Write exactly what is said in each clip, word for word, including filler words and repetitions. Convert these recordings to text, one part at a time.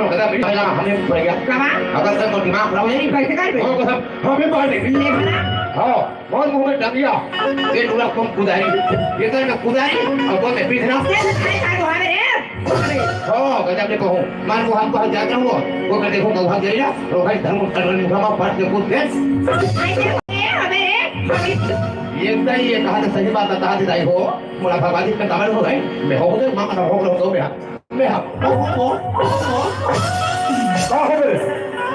कदा भी भला हमें पड़ गया। कमा? अगर सब तो दिमाग खराब हो जाएगी। कैसे कर बे? और कसम, हमें मार देगी। ले भला। हाँ, बहुत मुंह में डंगिया। ये टूरा कौन कुदारी? ये तो मैं कुदारी और कौन मैं पीट रहा। ये तो खाए खाए को हमें रे। हाँ, गजब ने कहूँ। मान को हमको हम जाते हो। वो कर देखो, गौहा गई ना। तो भाई धर्म कटल मुखा में पड़ के कूद दे। ऐसे हमें रे, हमें रे। ये तो ये कहा था, सही बात बता दे दाई हो। मोला भगवान जी का दामन हो गए। मैं हो गए, माँ का हो गए, हो गए। मैं हम। का हो बे?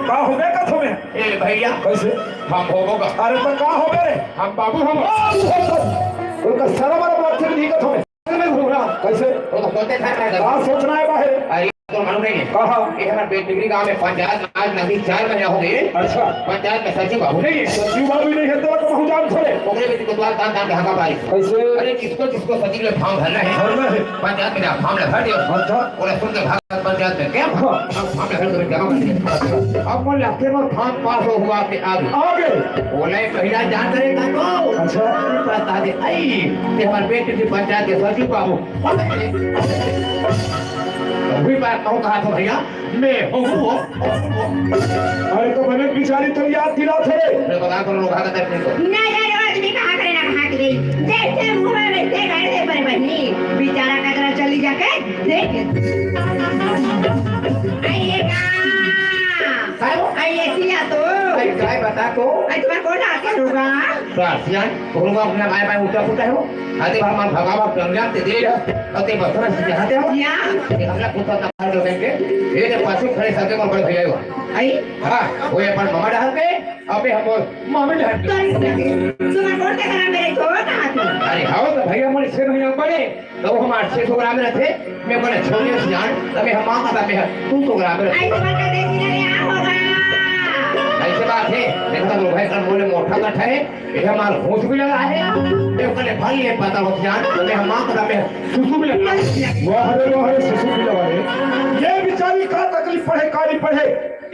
का हो बे कथो में? ए भैया। कैसे? हम होबो का। अरे तो का हो बे रे? हम बाबू हम। बाबू हो तो। उनका सारा मारा बात से नहीं कथो में। मैं घूम रहा। कैसे? वो तो सोते था ना। का सोचना है बाहर? अरे तो मालूम नहीं है। कहा? ये हमारे बेटगिरी गांव में पंचायत में आज नदी चार महीना हो गए। अच्छा। पंचायत में सचिव बाबू नहीं है। सचिव बाबू नहीं है तो, तो हम जान थोड़े। ओकरे बेटी को द्वार दान दान के हका पारी। कैसे? अरे जिसको जिसको सचिव में फॉर्म भरना है। भरना है। पंचायत में जा, फॉर्म ले भर दियो। अच्छा। ओला सुन के भाग पंचायत में क्या? हाँ। अब फॉर्म ले भर के क्या कर दिया? अब बोल, आपके पास फॉर्म पास हो हुआ के आगे। आगे। ओला एक महीना जान करे का तो। अच्छा। बता दे, आई, ये हमारे बेटे की पंचायत के सचिव बाबू। अभी बात कहूँ कहा था भैया, मैं हूँ, हूँ, हूँ, हूँ। अरे तो मैंने बिचारी तो याद दिला थे। मैं बता तो लोग आगे तक नहीं तो। ना जाने आदमी कहाँ करे ना कहाँ के गई। जैसे मुंह में वैसे घर से पर बनी। बेचारा कतरा चली जाके देख। आइए का? काय हो? आइए सिया तो। अरे काय बता तो? अरे तुम्हारा कौन आके होगा? तो आसियान, होगा अपना काय पाए उठा फुटा है वो। आते बार मन भगावा गंगा ते दे, अते बसरा से जहाते हो। या। ये हमला कुत्ता ना मार दो देंगे। ये जो पाछू खड़े साथे मोर बड़े भैया हो। आई? हाँ, वो ये अपन मामा डहार पे, अबे हम मोर मामी डहार पे। तुम्हारा कौन का करा मेरे को ना तू? अरे हाँ, तो भैया मोर छह महीना बड़े, तो वो हमारे छह सौ ग्राम रहते, मैं बोले छोटे सियान, तबे हम मामा का मैं तू सौ ग्राम रहते। आई तुम्हारा का देखी ना यहाँ होगा। ऐसे बात है, देखो तो भाई सब बोले मोटा कट है, ये हमार होश भी लगा है। ये कहले, "भाई, ये पता हो जान, मैं माँ का मैं सुसु भी लगा।" वाह रे, वाह रे, सुसु भी लगा रे। ये बेचारी का तकलीफ पढ़े, का नहीं पढ़े।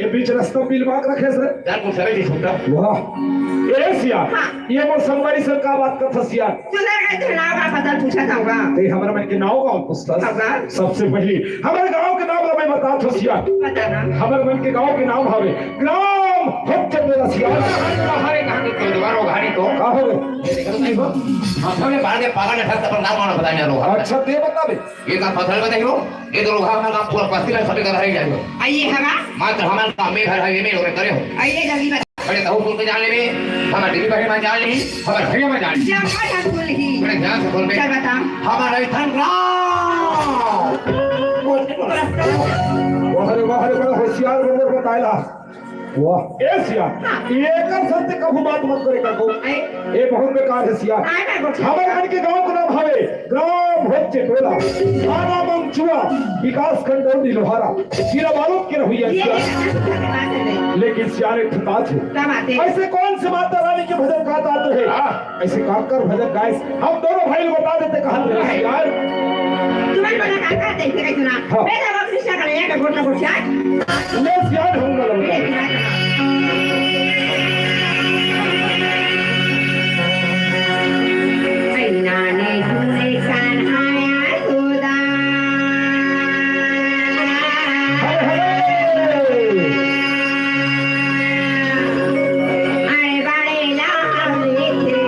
ये बीच रास्ता में बिल मांग रखे से। जान को सरे जी छूटा। वाह। ए सिया, हाँ। ये मोर संगवारी सर का बात करत हस सिया। सुंदर का तो नाव का पता पूछा था होगा। ते हमर मन के नाव का पूछता। होगा। सबसे पहली हमर गांव के नाम ला मैं बता थो सिया। बताना। हमर मन के गांव के नाम हवे ग्राम हरिचंद रसिया। हरे कहानी तो दीवार हो घाड़ी तो। का हो रे? ये देखो तो नहीं हो। हम सबने बाहर के पागल है, सब अपन नाम मानो पता नहीं लोग। अच्छा, ते बता बे। ये का पत्थर बताइयो। ये तो लोग हमारा पूरा पस्ती में सभी का घर ही जाइयो। आइए हगा। मात्र हमारा काम में घर है, ये में लोग करे हो। आइए जल्दी बता। अरे, कहूँ सुन के जान लेबे, हमार दीदी बहन मन जान ली, हमार भैया मन जान ली। क्या बात है, सुन ली। बड़े ध्यान से सुन बे। चल बता। हमार राजस्थान राम। वाह रे वाह रे, बड़ा होशियार बंदर बताएला। वाह, ए सिया, हाँ। ये कर सत्य कभू बात मत करे का को। आए। ये बहुत बेकार है सिया। आए, मैं बोल। हमारे मन के गांव का नाम हवे ग्राम भोज चेटोला, थाना मंगचुआ, विकास खंड डौंडी लोहारा, जिला बालोद के रहुइया ये सिया। देखा, बात है नहीं। लेकिन सिया रे ठुकात है। क्या बात है? ऐसे कौन से माता रानी के भजन गात आते हैं? हाँ। ऐसे काकर भजन गाइस, हम दोनों भाई लोग बता देते कहाँ पे हैं यार। तुम्हारे बड़ा काका देखते कैसे ना? हाँ। मैं तो अब रिश्ता कर लिया, गोटा गोटा। ले सिया ढूंढ लो। ले सिया। ऐ नाने झूले कान्हा यशोदा। हरे हरे। अरे बाड़े लाल देखिया।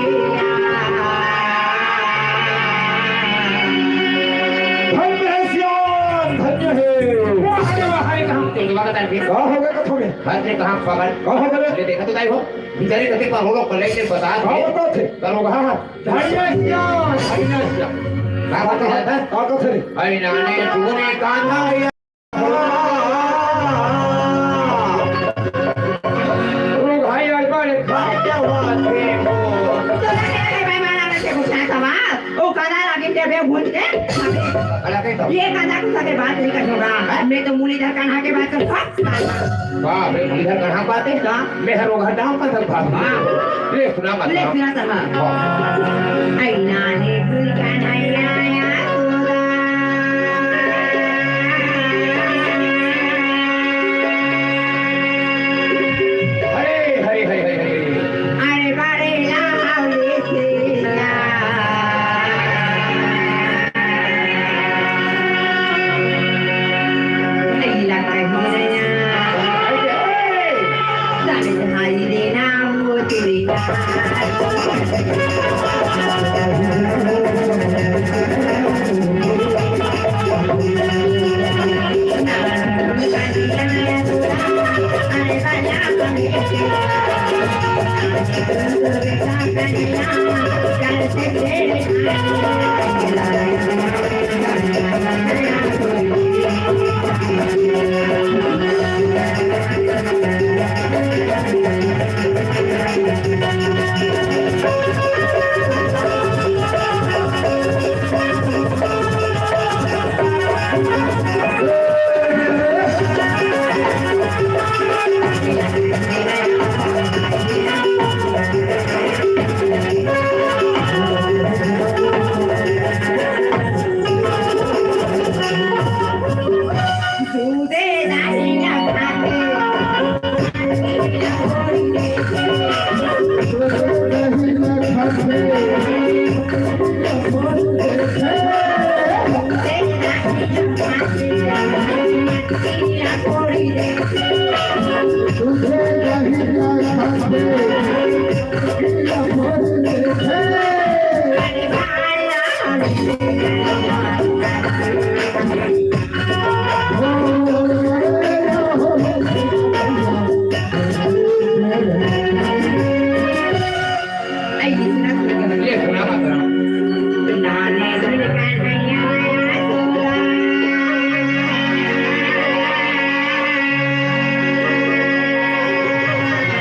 धन्य है सियान, धन्य है। वाह रे वाह, अरे कहाँ पे? का हो गया कथो में? बस ये कहाँ पकड़? का हो गया? ये देखा तो ताई हो, बेचारे कते पर हो लोग कॉलेज में बता का दे। बता थे? करो कहाँ? धन्य सियान, धन्य सियान। का बात है? का कथे रे? अरे नाने तूने कान्हा या। ओ भाई, आज बार एक बात क्या बात है? तो लगे भाई, मारा ना से कुछ ना सवाल। ओ काला लागे ते बे भूल के। अरे कहीं तो। ये काला कुछ के बात नहीं कर होगा। मैं तो मुरलीधर कान्हा के बात कर। वाह, मैं मुरलीधर कान्हा बात है। हाँ। मैं हर वो घटाऊं का सब भाग। हाँ। ले सुना मत ले सुना। सुना था, हाँ। हाँ। ऐ नाने फूल का नैया या तोरा। हरे, हरे, हरे, हरे, हरे। अरे बारे लाओ ले के या। नहीं लगता है।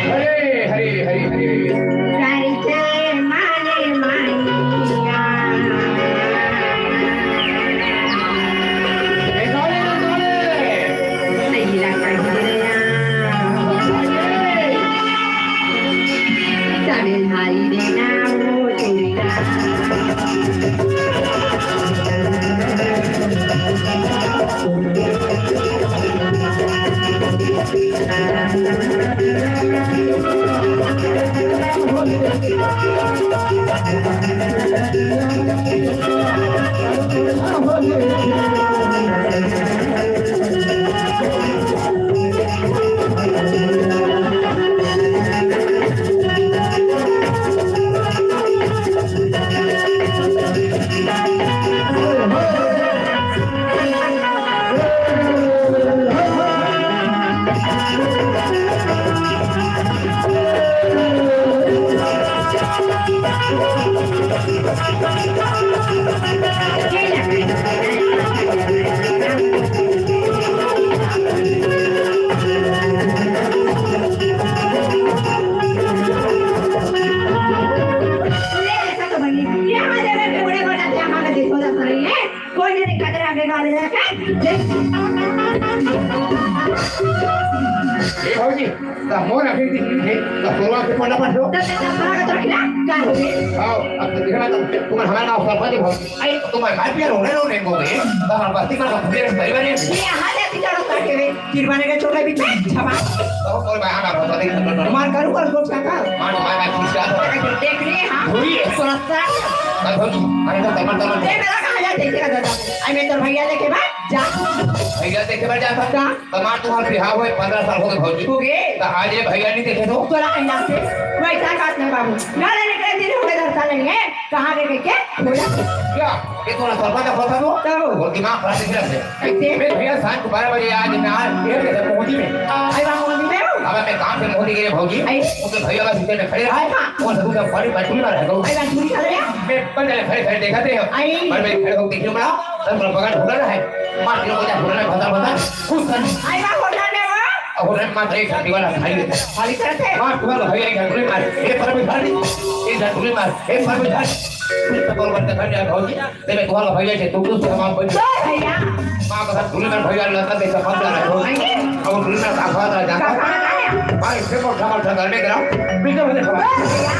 हरे, हरे, हरे, हरे। कोई नहीं दिखा तेरा आगे गाड़ी है क्या? ए भौजी, त मोर अभी दिख नहीं है, त तोला के पड़ा पर हो। तो तेरा सारा का तो खिला, क्या हो गया? आओ, अब तो दिखा तो तुम्हारा हमारा नाम सब बात है भौजी। अरे, तुम्हारे मार पिया रोने रोने को गए, तो हमारे बस्ती का तो पूरे परिवार है। ये हाल है, बेचारा काटे हुए। किरबाने के छोटा भी छापा। तो बोल भाई, हाँ, बाबा, देख, देख, देख। मार करूँ, कर दो, छापा। मार, मार, मार, पूछ रहा था। देख रहे हैं, हाँ। हुई है। सुरक्षा। भाई, भाई, अरे, तो तमन, तमन। ये मेरा कहाँ जा, देखेगा दादा। आई, मैं तो भैया लेके भाग, जा। भैया देखे बर जाता। का? तो मार तुम्हार बिहाव होए, पन्द्रह साल हो गए भौजी। हो गए? तो आज ये भैया नहीं देखे तो? तोला कहीं ना से। वैसा बात नहीं बाबू। ना लेने के दिन हो गए, दस साल नहीं है। कहाँ गए, गए, क्या? बोला। क्या? ये तुम्हारा सरपंच का फोन था वो? तब। वो दिमाग खराब दिख रहा है। कैसे? मैं भैया शाम को बारह बजे आज मैं आ, ये कैसे मोदी में? अरे वाह, मोदी में हो? अब मैं काम से मोदी के लिए भौजी। आई। उनके भैया का सीधे में खड़े रहा। हाँ। वो सब का बड़ी बैठक में रह गए। अरे वाह, चूड़ी खा ले। मैं बंद खड़े खड़े देखा थे। आई। और मैं खड़े होकर देखने पड़ा, तब मेरा बगल ढूंढ रहा है। मार दिया मुझे ढूंढ रहा है, भसा भसा। खुश कर। आई वाह, होटल में वो। अब होटल में मार एक घंटी वाला खाई लेता है। खाली करते। मार तुम्हारा भैया एक घंटी मार। एक पर भी खाली। एक घंटी मार। एक पर भी खाली। फिर तो कॉल करते खड़ जाए भौजी। तेरे तुम्हारा भैया से तू, तू से हमारा भैया। तो भैया। माँ का साथ भूल कर भैया लड़का देखा, फंस जा रहा है। नहीं। अब भूल कर आखा रहा जाता। कहाँ है? भाई, इससे मोटा मोटा घर में गिरा। पीछे वाले खबर। तो भैया।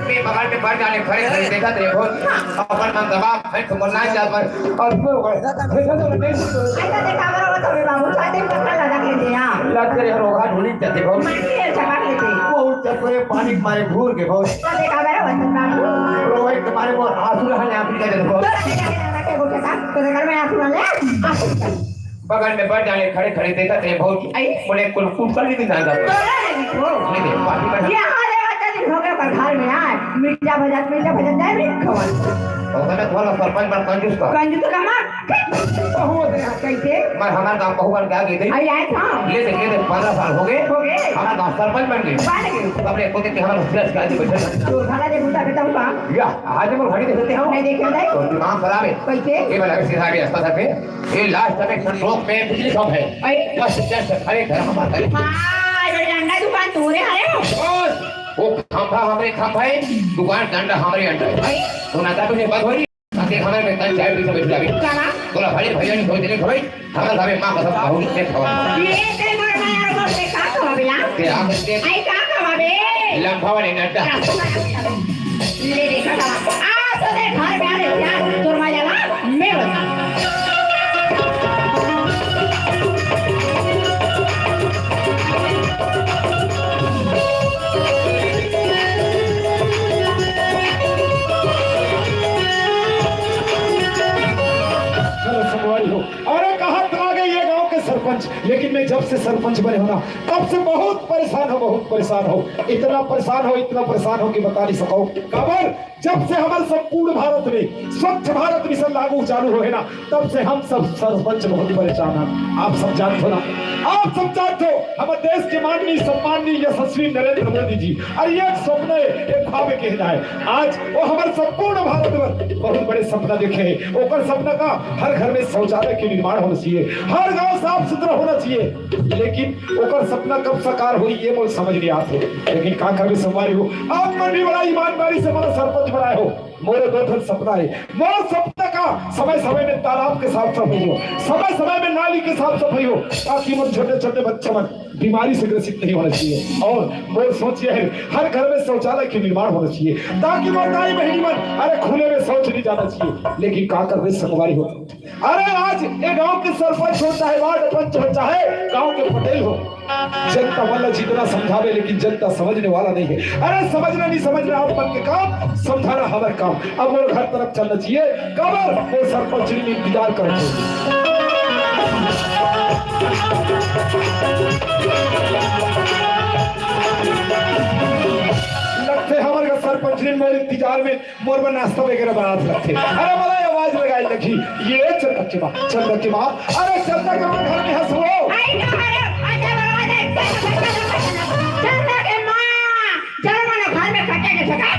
मैं बगल में बैठ जाने खड़े खड़े देखा तेरे को। अपन मन दबा, भाई, तुम ना जा पर। और तू हो गए। ऐसा तो नहीं। ऐसा देखा करो, तो भी बाबू, शादी में पकड़ लगा के दिया। लग तेरे हर होगा, ढूंढी जाते हो। मानी है, चपा लेते। वो उठते पूरे पानी के मारे घूर के बहुत। ऐसा देखा करो, वचन बाबू। रोहित तुम्हारे वो आंसू रहा, यहाँ भी का जब तो लगे जाके लगा के उठे था, तो घर में आंसू ना ले। बगल में बैठ जाने, खड़े खड़े देखत रहे भौजी। आई। बोले, कुल कुल कर ली जान जाता। तोरा नहीं हो। नहीं, नहीं, पार्टी कर। यहाँ ले बच्चा दिन हो गया, पर घर में आए, मिर्चा भजन, मिर्चा भजन जाए, मिर्च खवन। और कहते, तुम्हारा सरपंच बन कंजूस का। कंजूस का माँ। बहुत है। कैसे? मैं हमारे गांव बहु बन के आ गई थी। आई आए था। ले दे, ले दे, पन्द्रह साल हो गए। हो गए। हमारे गांव सरपंच बन गए। बन गए। अब रे, कोते के हमारे फ्लैश का दे बैठे। तो साला दे बूटा बेटा हुआ। या, आज हम घड़ी देखते हो। नहीं देखे नहीं। तो दिमाग खराब है। कैसे? ये वाला सीधा भी रास्ता था पे। ये लास्ट में संतोष में बिजली खंभा है। अरे। बस जस्ट हरे घर हमारा है। हाँ, ये डंडा दुकान तोरे हरे हो। बस, वो खंभा हमरे खंभा है, दुकान डंडा हमरे अंडा है। अरे। तो ना तो तुझे बात हो रही, ना देख हमारे में कल चाय पी के बैठ जावे। क्या? बोला, "भाई, भैया ने धोई देने खवाई, हमारे घर में माँ कसम बहुत से खवा।" ये ते मर गया और वो से का खवा बिना? ते आप इसके आई का खवा बे? लंबा वाले नड्डा। ले देखा था। आ, तो दे घर में आ रे, यार, तोर माया ना, मैं बता। चलो, संगवारी हो। अरे, कहाँ आ गए ये गांव के सरपंच? लेकिन मैं जब से सरपंच बने हो ना, तब से बहुत परेशान हो, बहुत परेशान हो, इतना परेशान हो, इतना परेशान हो कि बता नहीं सको। काबर, जब से हमारे संपूर्ण भारत में स्वच्छ भारत मिशन लागू चालू होए ना, तब से हम सब सरपंच बहुत परेशान हैं। आप सब जानते हो ना, आप सब जानते हो, हमारे देश के माननीय, सम्माननीय, यशस्वी नरेंद्र मोदी जी, और ये एक सपना है, एक ख्वाब है कहना है। आज वो हमारे संपूर्ण भारत में बहुत बड़े सपना देखे हैं। ओकर सपना का हर घर में शौचालय के निर्माण होना चाहिए, हर गांव साफ सुथरा होना चाहिए, लेकिन ओकर सपना कब साकार होई, ये मोर समझ नहीं आते। लेकिन का करबे संगवारी हो, आप मन भी बड़ा ईमानदारी से मोला सरपंच बनाए हो। मोरे दो ठन सपना है। मोर सपना का समय समय में तालाब के साफ सफाई हो, समय समय में नाली के साफ सफाई हो, ताकि मोर छोटे छोटे बच्चा मन बीमारी से ग्रसित नहीं होना चाहिए। और मोर सोच ये है, हर घर में शौचालय के निर्माण होना चाहिए, ताकि मोर दाई बहिनी मन, अरे, खुले में शौच नहीं जाना चाहिए। लेकिन का करबे संगवारी हो, अरे, आज ये गांव के सरपंच हो, चाहे वार्ड पंच हो, चाहे गांव के पटेल हो, जनता मन ला जितना समझावे, लेकिन जनता समझने वाला नहीं है। अरे, समझना नहीं समझना आप मन के काम, समझाना हमार काम। अब वो घर तरफ चलना चाहिए, काबर वो सरपंच ने इंतजार करते हैं। लगते हमारे सरपंच ने मोर इंतजार में मोर बर नाश्ता वगैरह बनात रखथे। अरे, मला आवाज लगाए लगी, "ये चंदा के माँ, चंदा के माँ, अरे, चंदा के माँ घर में हंस वो।" आई ना, अरे, अच्छा, बड़ा, बड़ा, चंदा, चंदा, चंदा के माँ, चलो, मना घर में खटे के सका,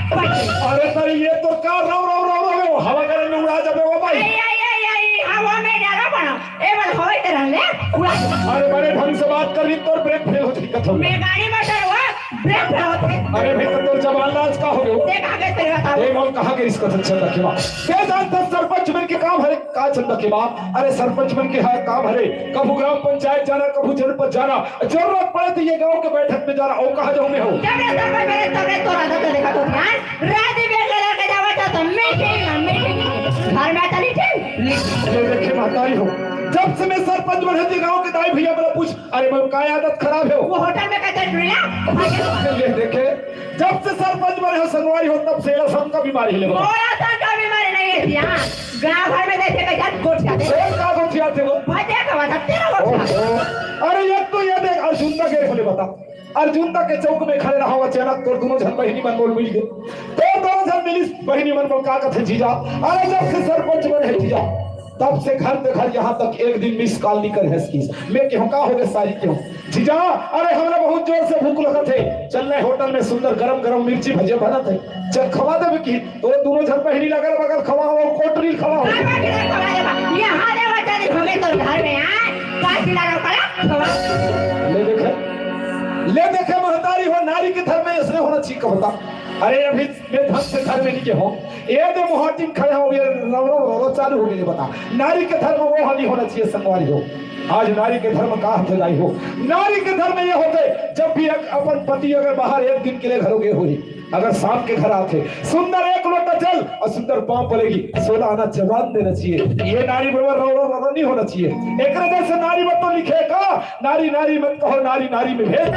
अरे, सर, ये तो का रौ, रौ, रौ, रौ, रौ, हवा करे में उड़ा जाबे वो भाई। आई, आई, आई, आई, हवा में डालो बना, ए, बल हवा ही तो रहले, उड़ा। अरे, बड़े ढंग से बात कर रही, तोर ब्रेक फेल हो जाई, कथम। मैं गाड़ी में चढ़वा, ब्रेक पे होते। अरे भाई, तो तोर जबान लाज का हो गयो? देख आगे तेरे बताओ। ए, मौत कहाँ के रिश्ता था चंदा के बाप? के जानता सरपंच मन के काम हरे का चंदा के बाप? अरे सरपंच मन के हर काम हरे, कभू ग्राम पंचायत जाना, कभू जनपद जाना, जरूरत पड़े तो ये गांव के बैठक में जाना। ओ कहाँ जाऊँ मैं हो? जब रे सरपंच बने, तब रे तोरा दो देखा तो ध्यान। रात में बेर लगा के जावा था तो मीटिंग, मीटिंग। घर में चली थी। ये देखे महतारी हो, जब से मैं सरपंच बने थे गांव के दाई भैया मेरा पूछ अरे, मैं का आदत खराब है? वो होटल में कहते हैं, "ड्रिया, भागे।" ये देखे, जब से सरपंच बने हो, संगवारी हो, तब से एला सबका बीमारी ले बता। मोला सबका बीमारी नहीं है, ध्यान। गांव भर में देखे, कहते हैं, "गोठिया दे।" ए, का गोठिया थे वो? भाई, देखा हुआ था, तेरा गोठिया। ओहो। अरे, एक तो ये देख, अर्जुन का गेर होले बता। अर्जुन का के चौक में खड़े रहा हुआ, अचानक तोर दोनों झन बहिनी मन मोल मिल गए। तोर दोनों झन मिलिस, बहिनी मन मोल का कथे, "जीजा, अरे, जब से सरपंच बने हैं, जीजा।" तब से घर पे घर यहाँ तक एक दिन मिस कॉल नहीं करे हस किस। मैं कहूँ का हो गए सारी क्यों? जीजा, अरे हमरा बहुत जोर से भूख लगत है। चल रहे होटल में सुंदर गरम गरम मिर्ची भजिया बनत है। चल खवा देबे की। तो दोनों झन बहिनी लगल बगल खवा हो, कोटरी खवा हो। यहाँ ले बता दे, हमें तो घर में आए, का खिला रहा करा? खवा। ले देखे, ले देखे महतारी हो, नारी के धर्म में इसने होना चाहिए कहता। अरे अभी मैं ढंग से घर में नहीं के हो। ए दे मोहाटिन खड़े हो, ये रौरो, रौरो चालू हो गई, बता। नारी के धर्म वो हानि होना चाहिए, संगवारी हो। आज नारी के धर्म का हाथ लाई हो। नारी के धर्म ये होते, जब भी एक अपन पति अगर बाहर एक दिन के लिए घरों गए हुई, अगर शाम के घर आते, सुंदर एक लोटा जल और सुंदर पाँव पड़ेगी, सोना आना जवाब देना चाहिए। ये नारी बराबर रौरो, रौरो नहीं होना चाहिए। एक जैसे नारी मत तो लिखे का, नारी नारी मत कहो, नारी नारी में भेद।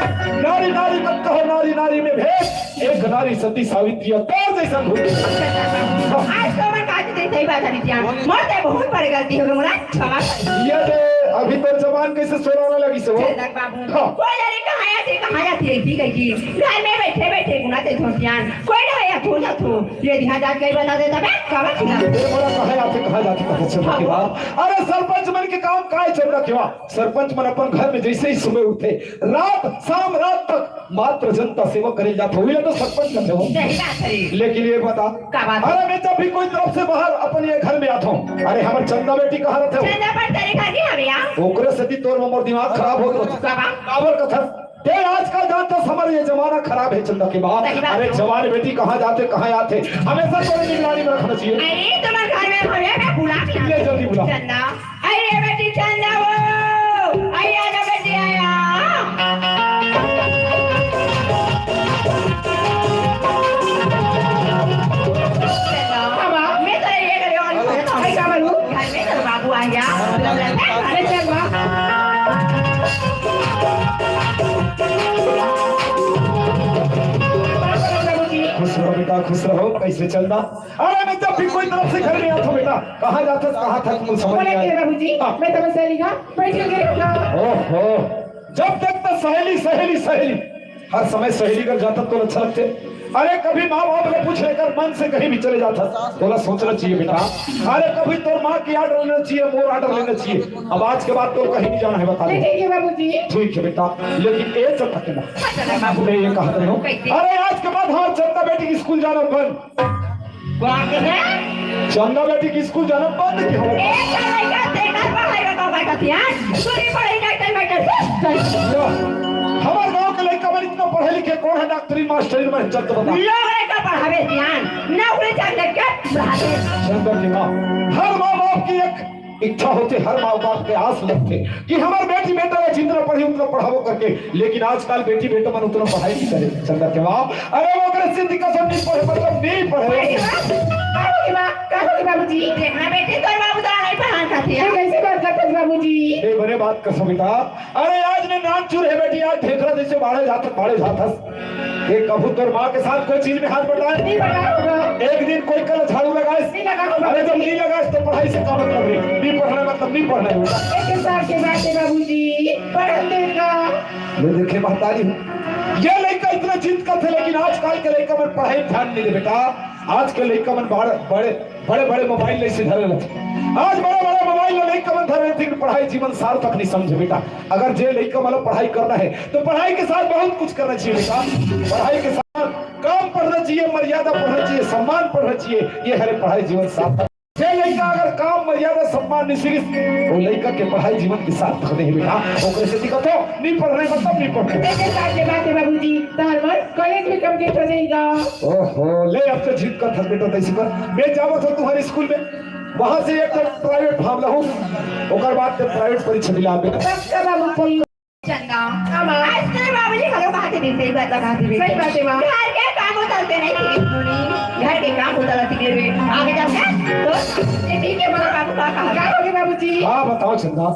नारी नारी मत कहो, नारी नारी में भेद। एक नारी सती सावित्री और तोर जैसन भूत। आज तो मैं काज दे सही बात है, नित्या। मोर ते बहुत बड़ी गलती हो गई, मोला क्षमा कर। ये दे, अभी तोर जबान कइसे सोनारा लगिस हे वो? चंदन बाबू, हाँ। कोई डरे कहाँ आथे, कहाँ जाथे, ठीक है जी। घर में बैठे बैठे गुना ते धोतियान। कोई डरे या थो जा थो। ये दिहा जात गई बता देता बे, काबर खिला? ए, मोला कहाँ आथे, कहाँ जाथे, कहाँ से हाँ। बात? अरे सरपंच मन के काम काय चंदा केवा? सरपंच मन अपन घर में जैसे ही सुबह उठे, रात, शाम, रात तक मात्र जनता सेवा करे जात हो, ये तो सरपंच कथे हो। सही बात है। लेकिन ये बता, का बात? अरे मैं जब भी कोई तरफ से बाहर अपन ये घर में आता हूँ, अरे हमर चंदा बेटी कहाँ रहते हो? चंदा पर तेरे घर नहीं हवे यार। ओकरे सेती तोर मोर दिमाग खराब होत रहत। का बात? काबर कथस? ते आजकल जानत हस हमर ये जमाना खराब है चंदा के बाप। सही बात अरे है। जवान बेटी कहाँ जाथे, कहाँ आथे, हमेशा तोरे निगरानी में रखना चाहिए। अरे तुम्हारे घर में हवे, मैं बुला के ले जल्दी बुला। चंदा। अरे बेटी चंदा वो, अरे आजा बेटी आया। चंदा, बाबा, मैं तो ये करे और भाई का बोलूं, घर में तो बाबू आ गया। अरे चंदा। खुश रहो बेटा, खुश रहो। कैसे चंदा? अरे मैं जब भी कोई तरफ से घर में आता हूँ बेटा, कहाँ जाता, कहाँ था, तुम समझ बोले नहीं आया। तेरे बाबूजी, हाँ। मैं तुम्हें सहेली का बैठे के रखा। ओहो, जब तक तो सहेली, सहेली, सहेली, हर समय सहेली कर जाता तो अच्छा लगते। अरे कभी माँ बाप ने पूछ लेकर मन से कहीं भी चले जाता, थोड़ा सोचना चाहिए बेटा। अरे कभी तोर माँ की आर्डर लेना चाहिए, मोर आर्डर लेना चाहिए। अब आज के बाद तो कहीं नहीं जाना है, बता दे। ठीक है बाबूजी। ठीक है बेटा, लेकिन एक चक्कर के ना, मैं ये कहा रहा हूँ, अरे आज के बाद हमारे चंदा बेटी की स्कूल जाना बंद। बात है। चंदा बेटी की स्कूल जाना बंद की हो? एक लड़का तेरा पढ़ाई में तो बैठा थी, हाँ? तू नहीं पढ़ाई का टाइम बैठा थी। लो, हमारे गांव के लड़का मन इतना पढ़े लिखे कौन है, डॉक्टरी मास्टरी में चल तो बता। लोग लड़का पढ़ावे ध्यान, नौकरी चाकरी के पढ़ावे। चंदा की माँ, हर माँ बाप की एक इच्छा होथे, हर माँ बाप के आस लगथे कि हमर बेटी बेटा ला जितना पढ़ी उतना पढ़ाबो करके, लेकिन आजकल बेटी बेटा मन उतना पढ़ाई नहीं करे। चंदा के माँ, अरे वो अगर सिंधी कसम नहीं पढ़े, मतलब नहीं पढ़े। बाबूजी, बाबूजी, देखना बेटी, तोर बाबू तो नहीं पढ़ा सकती है। कैसे बात करते हैं बाबूजी? ए, बड़े बात कसम बेटा। अरे आज ने नाम चूर है बेटी, आज ढेकरा जैसे बाढ़े जात, बाढ़े जात हस। ये कभू तोर माँ के साथ कोई चीज में हाथ बटाए? नहीं बटाए होगा। एक दिन कोई कल झाड़ू लगाए? नहीं लगा होगा। अरे जब नहीं लगाए तो पढ़ाई से का मतलब है? नहीं पढ़ना मतलब नहीं पढ़ना है। एक साल के बाद बाबूजी पढ़न देगा। ये देखे महतारी, ये लड़का इतना जिद करथे, लेकिन आजकल के लड़का मन पढ़ाई में ध्यान नहीं दे बेटा। आज के लड़का मन बड़े बड़े बड़े बड़े मोबाइल ले से धरे रहथे। आज बड़े बड़े मोबाइल ले लइका मन धरे रहथे, लेकिन पढ़ाई जीवन सार्थक नहीं समझे बेटा। अगर जे लइका मन ला पढ़ाई करना है तो पढ़ाई के साथ बहुत कुछ करना चाहिए बेटा। पढ़ाई के साथ काम पढ़ना चाहिए, मर्यादा पढ़ना चाहिए, सम्मान पढ़ना चाहिए। ये हरे पढ़ाई जीवन सार्थक। जे लइका अगर काम, मर्यादा, सम्मान नहीं सीखिस, वो लइका के पढ़ाई जीवन के सार्थक नहीं बेटा। ओकरे से दिक्कत हो, नहीं पढ़ना है मतलब नहीं पढ़ना है। लेकिन बात ये बात है बाबूजी, तार मन कॉलेज में complete हो जाएगा। ओहो, ले अब तो जिद करथस बेटा, तैसे कर। मैं जावत हूँ तुम्हारे स्कूल में, वहाँ से एक ठन प्राइवेट फार्म लाहूँ, ओकर बाद ते प्राइवेट परीक्षा दिला बेटा। तब कब हम कोई चंदा, हम आज तेरे बाबूजी घरों कहाँ से देते हैं, बात कहाँ से देते हैं? सही बात है माँ। घर के काम उतरते नहीं थे, घर के काम उतरते थे, आगे जाके तो ये ठीक है, मतलब बाबू का कहा। क्या हो गया बाबूजी? हाँ, बताओ चंदा।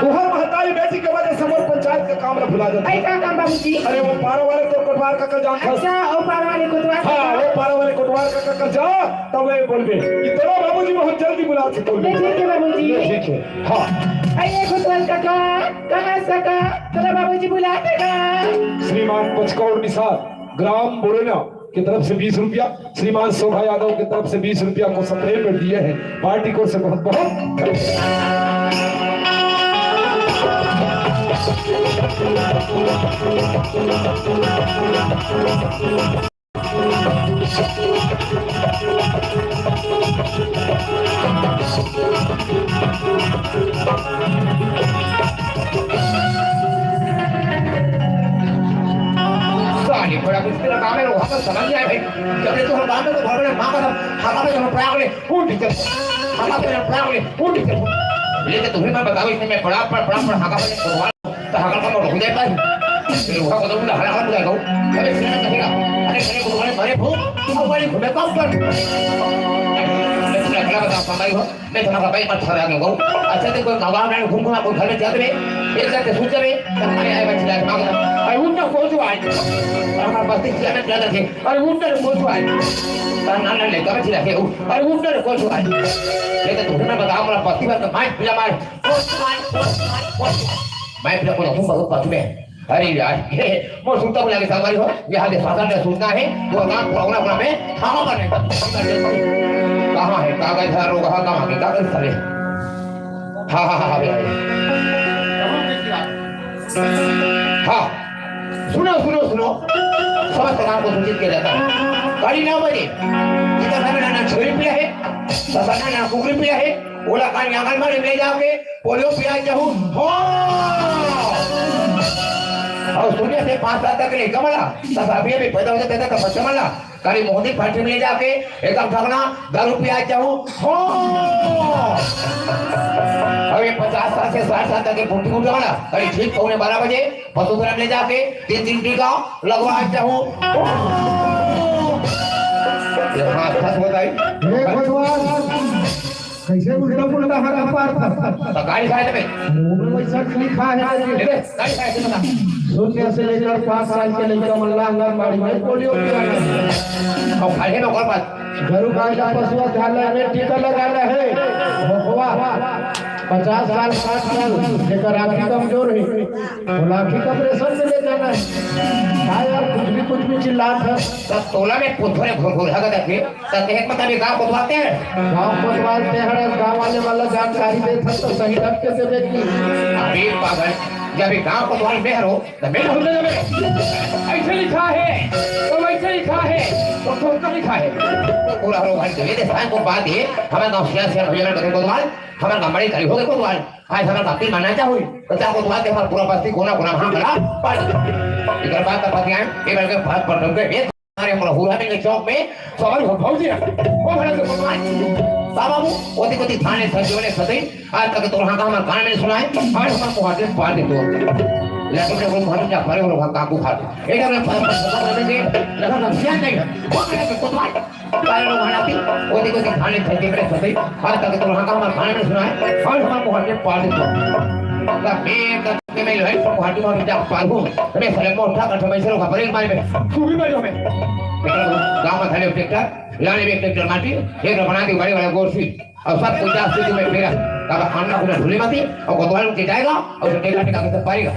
तुहर महतारी बेटी के वजह से मोर पंचायत का काम ला भुला जाता। ऐसा काम बाबूजी? अरे वो पारा वाले तो कोटवार का कल जान था। अच्छा, वो पारा वाले कोटवार का हाँ, काम। वो पारा वाले कोटवार का कल जा, तब वे बोलबे कि तोरा बाबूजी बहुत जल्दी बुला से बोलबे। ठीक है बाबूजी। ठीक है, हाँ। अरे कोटवार का का, कहाँ से का? तोरा बाबूजी बुलाते का? श्रीमान पचकौड़ निषाद, ग्राम बोरेना की तरफ से बीस रुपया, श्रीमान शोभा यादव की तरफ से बीस रुपया को सप्रेम में दिए हैं। पार्टी को से बहुत बहुत साली बड़ा मुश्किल काम है, वहाँ तो समझ नहीं आया भाई। जब ये तो हम बात में तो भगवान माँ का हम हमारे हम प्राग ले उठ चल, हमारे हम प्राग ले उठ चल। लेकिन तुम्हें मैं बताऊँ, इसमें मैं बड़ा पर बड़ा पर हाका पर भगवान तो हाका का मोड़ हो जाता है। फिर वहाँ को तो उन्हें हरा हरा बुलाएगा। अरे फिर मैं कहेगा, अरे मेरे को तुम्हारे भरे भूत, तुम हमारी घूमे काम कर। मैं तुम्हें अगला बता पाऊंगा। मैं तुम्हारा भाई मत ठहरा दूंगा। अच्छा, तो कोई माँ बाप ने घूम घूमा कोई घर में जाते रहे, एक जाके सूत जावे, तब मैं आए बच्चे जाके मांगता। अरे उनका कौन सा हमार बस्ती चिल्ला में चिल्ला थे। अरे उठ ना रे, कोचवाल। तार नान नान लइका में चिल्ला के उठ। अरे उठ ना रे, कोचवाल। ये तो तुमने बताओ, हमारा बस्ती भर के मार पिला मार। कोचवाल, कोचवाल, कोचवाल। मैं पिला को रखूं बहुत बात में। अरे यार, ये मोर सुनता बुला के संगवारी हो, ये हाल शासन ने सुनना है, वो काम पुराना पुरा में थामा पर नहीं। कहाँ है कागज है, रोग है, कहाँ के कागज साले? हाँ, हाँ, हाँ, हाँ, भैया, भैया। हाँ, सुनो, सुनो, सुनो। समस्त गांव को सूचित किया जाता है। गाड़ी ना बजे। इधर ना, ना, ना छोरी पिया है, ससुर ना, ना कुकरी पिया है। ओला कान आंगनबाड़ी में ले जाके पोलियो पिया जाहू। हाँ। और शून्य से पाँच साल तक ले कमला, तब अभी अभी पैदा होते पैदा का बच्चा मला। करी मोहनी फैक्ट्री में ले जाके एकदम ठगना दारू पिया जाऊं। हो। अभी पचास साल से साठ साल तक के बुढ़ी उठा वाला, करी ठीक पौने बारह बजे पशु धन ले जाके तीन तीन टीका लगवा जाऊं। ये हाँ, सच बताई। ये भगवान। कैसे उल्टा पुल्टा हरा पार था? तो गाड़ी खाए थे बे? मुंह में वैसा लिखा है। ले बे, गाड़ी खाए थे बता। शून्य से लेकर पाँच साल के लड़का मन ला आंगनबाड़ी में पोलियो पिलाना है। और खाए थे ओकर बाद? गरु गाय का पशु अध्यालय में टीका लगाना है। भोकवा पचास साल, साठ साल, जेकर आँखी कमजोर है, वो आँखी का ऑपरेशन में ले जाना है। क्या यार, कुछ भी, कुछ भी चिल्लात है। तब तोला में पुथरे घुरघुर हगत है। त तेहर मतलब ये गाँव कोतवाल तेहर? गाँव कोतवाल तेहर, गाँव वाले वाला जानकारी देत हस त सही ढंग के देबे की। अरे पागल, जब ये गाँव कोतवाल मेहर हो, त मेहर हो जाबे। ऐसे लिखा है, तो वैसे लिखा है, तो थोड़ा लिखा है। तो पूरा हरो भाई, ये दे साहब को बात है, हमारे गाँव सिया सिया भैया लड़के कोतवाल, हमारे गाँव बड़े करी हो गए कोतवाल। आज हमारे बाप की मानना क्या हुई? तो क्या कोतवाल के हमारे पूरा बस्ती कोना कोना भांग बना, पर इधर बात का पति आए, ये बल्कि बात पर डूब गए। अरे, हमरा हुरा मिल के चौक में सवारी हो भौजी ना। ओ भला से भगवान। बाबा वो, ओती कोती थाने सजोले सतई, आज तक तोर हाँ का हमार कान में सुना है, आज हमार मुहासे पार दे दो। लेकिन जब वो भर जा परे हो, काकू खा दे। एक बार पार पर सदा करने के, लगा ना ध्यान नहीं है। ओ भला से भगवान। काले लोग हनाती, ओती कोती थाने सजोले सतई, आज तक तोर हाँ का हमार कान में सुना है, आज हमार मुहासे पार दे दो। का मैं का के मैं लोहे पर भाटी में जा पालू। मैं साले मोटा कठो में से लोग भरे मारे में। तू भी मर जाओ मैं। गाँव में खाली ट्रैक्टर, लाने में ट्रैक्टर माटी, एक बना दी बड़े बड़े गोरसी। और सब कुछ जास्ती तुम्हें फेरा। तब खाना खुला ढूले मती, और कोतवाल उठ के जाएगा, और उसे टेका टेका के पाएगा।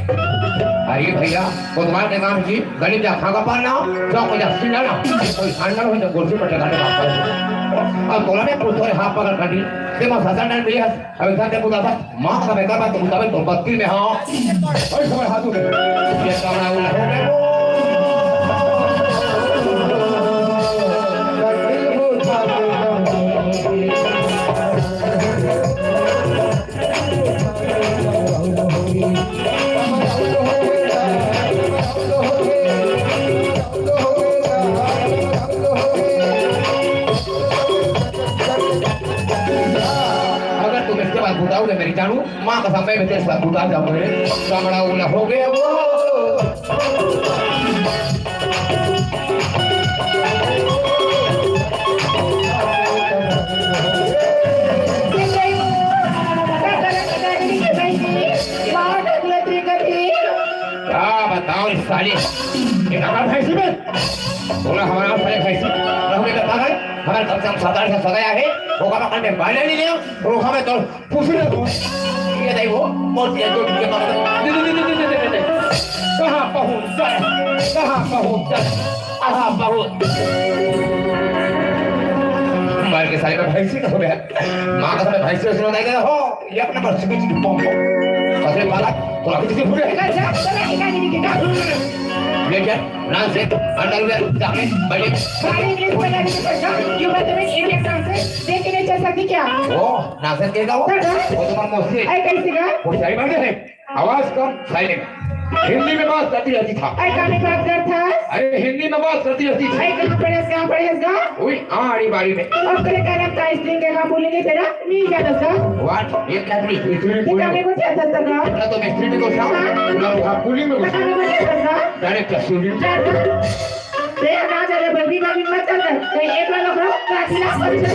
अरे भैया, कोतवाल के काम जी, गली जा खागा पाना, चौक जा सिलाना, कोई खाना हो तो गोरसी पर टेका टेका पाएगा। और तोला में पुलिस वाले हाथ पकड़ कर दी, ते मैं सजा नहीं मिली है। अबे जाते बुलाता, माँ का बेटा बात बुलावे तो बत्ती में हाँ। ओए समय हाथ उठे। ये काम ना उल्टा हो गया। अगर तुम इसके बाद बुलाओगे मेरी जानू, माँ कसम, मैं भी तेरे साथ बुला जाऊंगा रे। कमरा उला हो गया वो। क्या बताओ इस साली, ये हमारा भैंसी में, बोला हमारा साले भैंसी, रहने का पागल, हमारे कम से कम सात आठ साल सगाई है, वो का पकड़ में बाले नहीं लिया, रोका में तो पूछ ले वो। ये नहीं वो, मौत या जो भी ये पकड़। दे, दे, दे। कहाँ पहुँच गए? कहाँ पहुँच गए? कहाँ पहुँच? मार के साले का भैंसी का हो गया। माँ का साले भैंसी सुनो नहीं गया हो। ये अपना बस भी चीज़ पहुँच गया। अरे बालक, तो अभी किसी भूले? ये क्या? नाम से अंडरवेयर, जाकेट, बनियान। सारे इंग्लिश में लगे थे, sir. You must have English answer. देख के नहीं चल सकती क्या? वो नासिर के का वो? हाँ, हाँ। वो तो मन मौसी है। ऐ कैसे का? वो शाही बंदे हैं। आवाज कम, साइलेंट। हिंदी में बात करती रहती था। ऐ कहाँ में बात कर था? अरे हिंदी में बात करती रहती थी। ऐ कहाँ पढ़े, कहाँ पढ़े इसका? वही आड़ी बाड़ी में। अब तेरे का नाम का स्त्रीलिंग का बोलेंगे तेरा? नहीं क्या दस का? What? ये क्या तुम स्त्रीलिंग ये बोल क्या रहे हो? मेरे को क्या दस का? इतना तो मैं स्त्री में घुसा हूँ। हाँ। ना वहाँ पुलिंग में घुसा। कहाँ में घुसा दस का? डायरेक्ट स्त्री। ए, ना जा रे, बल्कि का हिम्मत कर दे। ए, एक बार लग रहा, काफी लाख कर दे।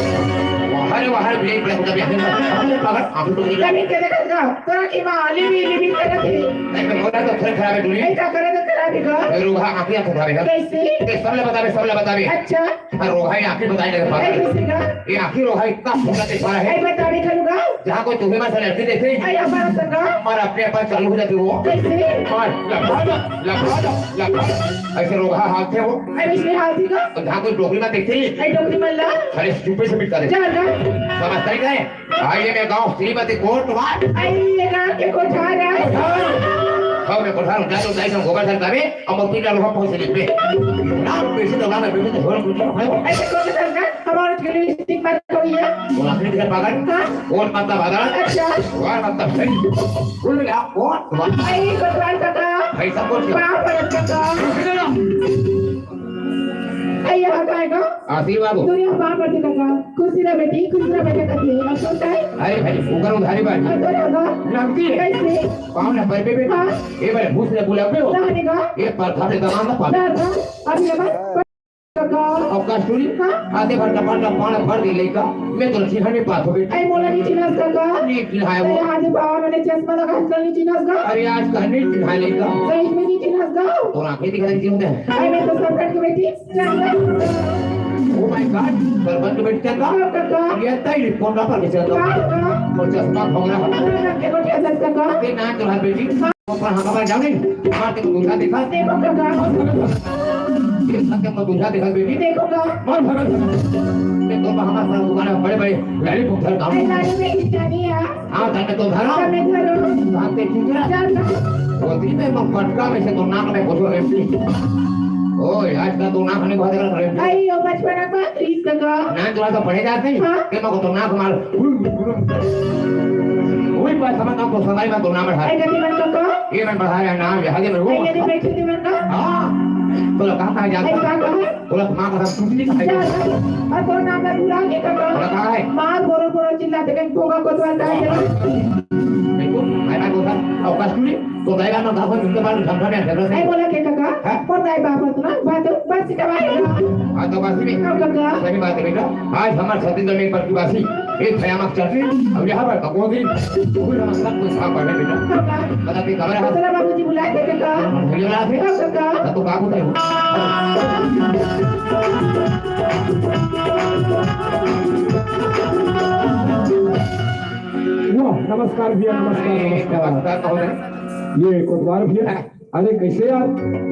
वाह रे, वाह रे, ब्रेक, ब्रेक, ब्रेक, ब्रेक। अरे, पागल, आप तो नहीं। जमीन के देखत रहो, तोरा की माँ, लिबी, लिबी करत ही। नहीं, मैं बोला तो फिर खराब है, दूरी। ऐसा करे तो तेरा का? ए, रोगहा आँखी आँख उठावे हे। कैसे? ए, सब ला बतावे, सब ला बतावे। अच्छा। हाँ, रोगहा ये आँखी बताए लगे पागल। ए, कैसे का? ये आँखी रोगहा इतना फूटा देख पा रहा है। ए, बतावे खलू का? जहाँ कोई तुम्हें में से लड़की देखे, ए, हमारा संगा? और अपने आप चालू हो जाती वो। कैसे? और लफड़ा, लफड़ा, लफड़ा। ऐसे रोगहा हाथ थे वो। ए, इसमें हाथ ही का? और जहाँ कोई डोकरी में देखते ही। ए, डोकरी मल्ला? खाली चुप्पे से मिटका दे। जा ना। समझता ही नहीं। आइए मैं गाँव श्रीमती कोटवार। आइए गाँव के कोठार है। कोठार। हाँ, मैं कोठार हूँ, जा तो दाई से गोबर धर जावे, अब मैं पीला लोहा पहुँच ले पे। नाम बेसी तो नाम है, बेसी तो होल कुछ है। ऐसे कौन सा सरकार? हमारे के लिए लिपस्टिक मार कोई है? वो आखिरी दिखा पागल। हाँ? कौन माता पागल? अच्छा। वाह, माता सही। बोल रहे आप कौन? भाई, भगवान का का? भाई, सब कुछ। बाप रे, का का? आई यहाँ का आएगा? आशीर्वाद हो। दुनिया बाप रे, का का? खुशी रह बेटी, खुशी रह बेटा, कथी? और सुनता है? अरे भाई, उगर उधारी बात। और तो रहेगा? लगती है। कैसे? पाँव ना पर पे बेटा। हाँ। ये वाले भूत ने बुला पे हो। रहेगा? ये पर था, दमान ना पाल। रहेगा? अभी ये बात का का? और कस्तूरी? हाँ। आधे भर टपाल का पान भर दे लेगा। मैं तो चिन्हा नहीं पातो बेटा। आई मोला नहीं चिन्हस का का? नहीं चिन्हाया वो। अरे, आधे बाबा मैंने चश्मा लगा, आजकल नहीं चिन्हस का? अरे, आजकल नहीं चिन्हा लेगा। सही में नहीं चिन्हस का? और आँखें दिखा रही थी उन्हें। आई मैं तो सरपंच की बेटी। Oh my God, सरपंच की बेटी चंदा। हाँ, काका। ये तई रिपोर्ट पर के चंदा। हाँ, हाँ। और चश्मा भोगना। हाँ, हाँ, देखो क्या चश्मा का? ये नाम तो है बेटी। ऊपर हम बाबा जाओगे। मार के दूसरा देखा। देखो काका। ये सत्य को दूसरा देखा बेटी। देखो का। मार भगत। ये तो हमारा दुकान है, बड़े बड़े लॉलीपॉप धर काम। अरे, लाली में खिंचानी है। हाँ, तने तो धरा। तने धरो। हाँ, ते ठीक है। चल। वो दिन में मैं पटका में से तो नाक में घुसो रे प्लीज। ओए, आज का तो नाक नहीं घुसेगा रे प्लीज। आई, यो बचपना का प्लीज काका। ना, थोड़ा सा पढ़े जाते हैं। हाँ। ते मैं को तो नाक मार। वही बात समझ ना, तो सगाई में तो नाम बढ़ा। आई, गति मन काका। ये मैं बढ़ा रहा नाम, यहाँ के मेरे को। आई, गति बैठी थी मन का। हाँ। तो लगा कहाँ जाता? आई, काका। तोला माँ का टूट नहीं खाए। जा, जा। और तोर नाम ला बुला के कका। तोला कहाँ है? माँ बोरो बोरो चिल्लाथे, कहीं भोगा कोतवाल का है जरा। देखो, भाई भाई बोलता, अवकाश क्यों नहीं? तो दाई बाप ना दाखो, उनके बारे में समझा नहीं, झगड़ा नहीं। ऐ बोला के कका? हाँ? और दाई बाप ना, बात, बात सिखावा है। हाँ, तो बात नहीं। हाँ, कका। सही बात है बेटा। आज हमारे छत्तीसगढ़ में एक प्रतिभासी, एक भयानक चटनी, अब यहाँ पर कको भी, वो भी हमारे साथ कोई साथ पढ़ने बेटा। कका। बता के खबर है? दूसरा बाबूजी बुलाए थे कका। भैया बुलाए थे? हाँ, कका। हाँ, तो बाबू थे। वाह, नमस्कार भैया, नमस्कार, अरे, नमस्कार। नमस्कार, कहो रे। ये कोतवाल भैया। हाँ। अरे, कैसे यार?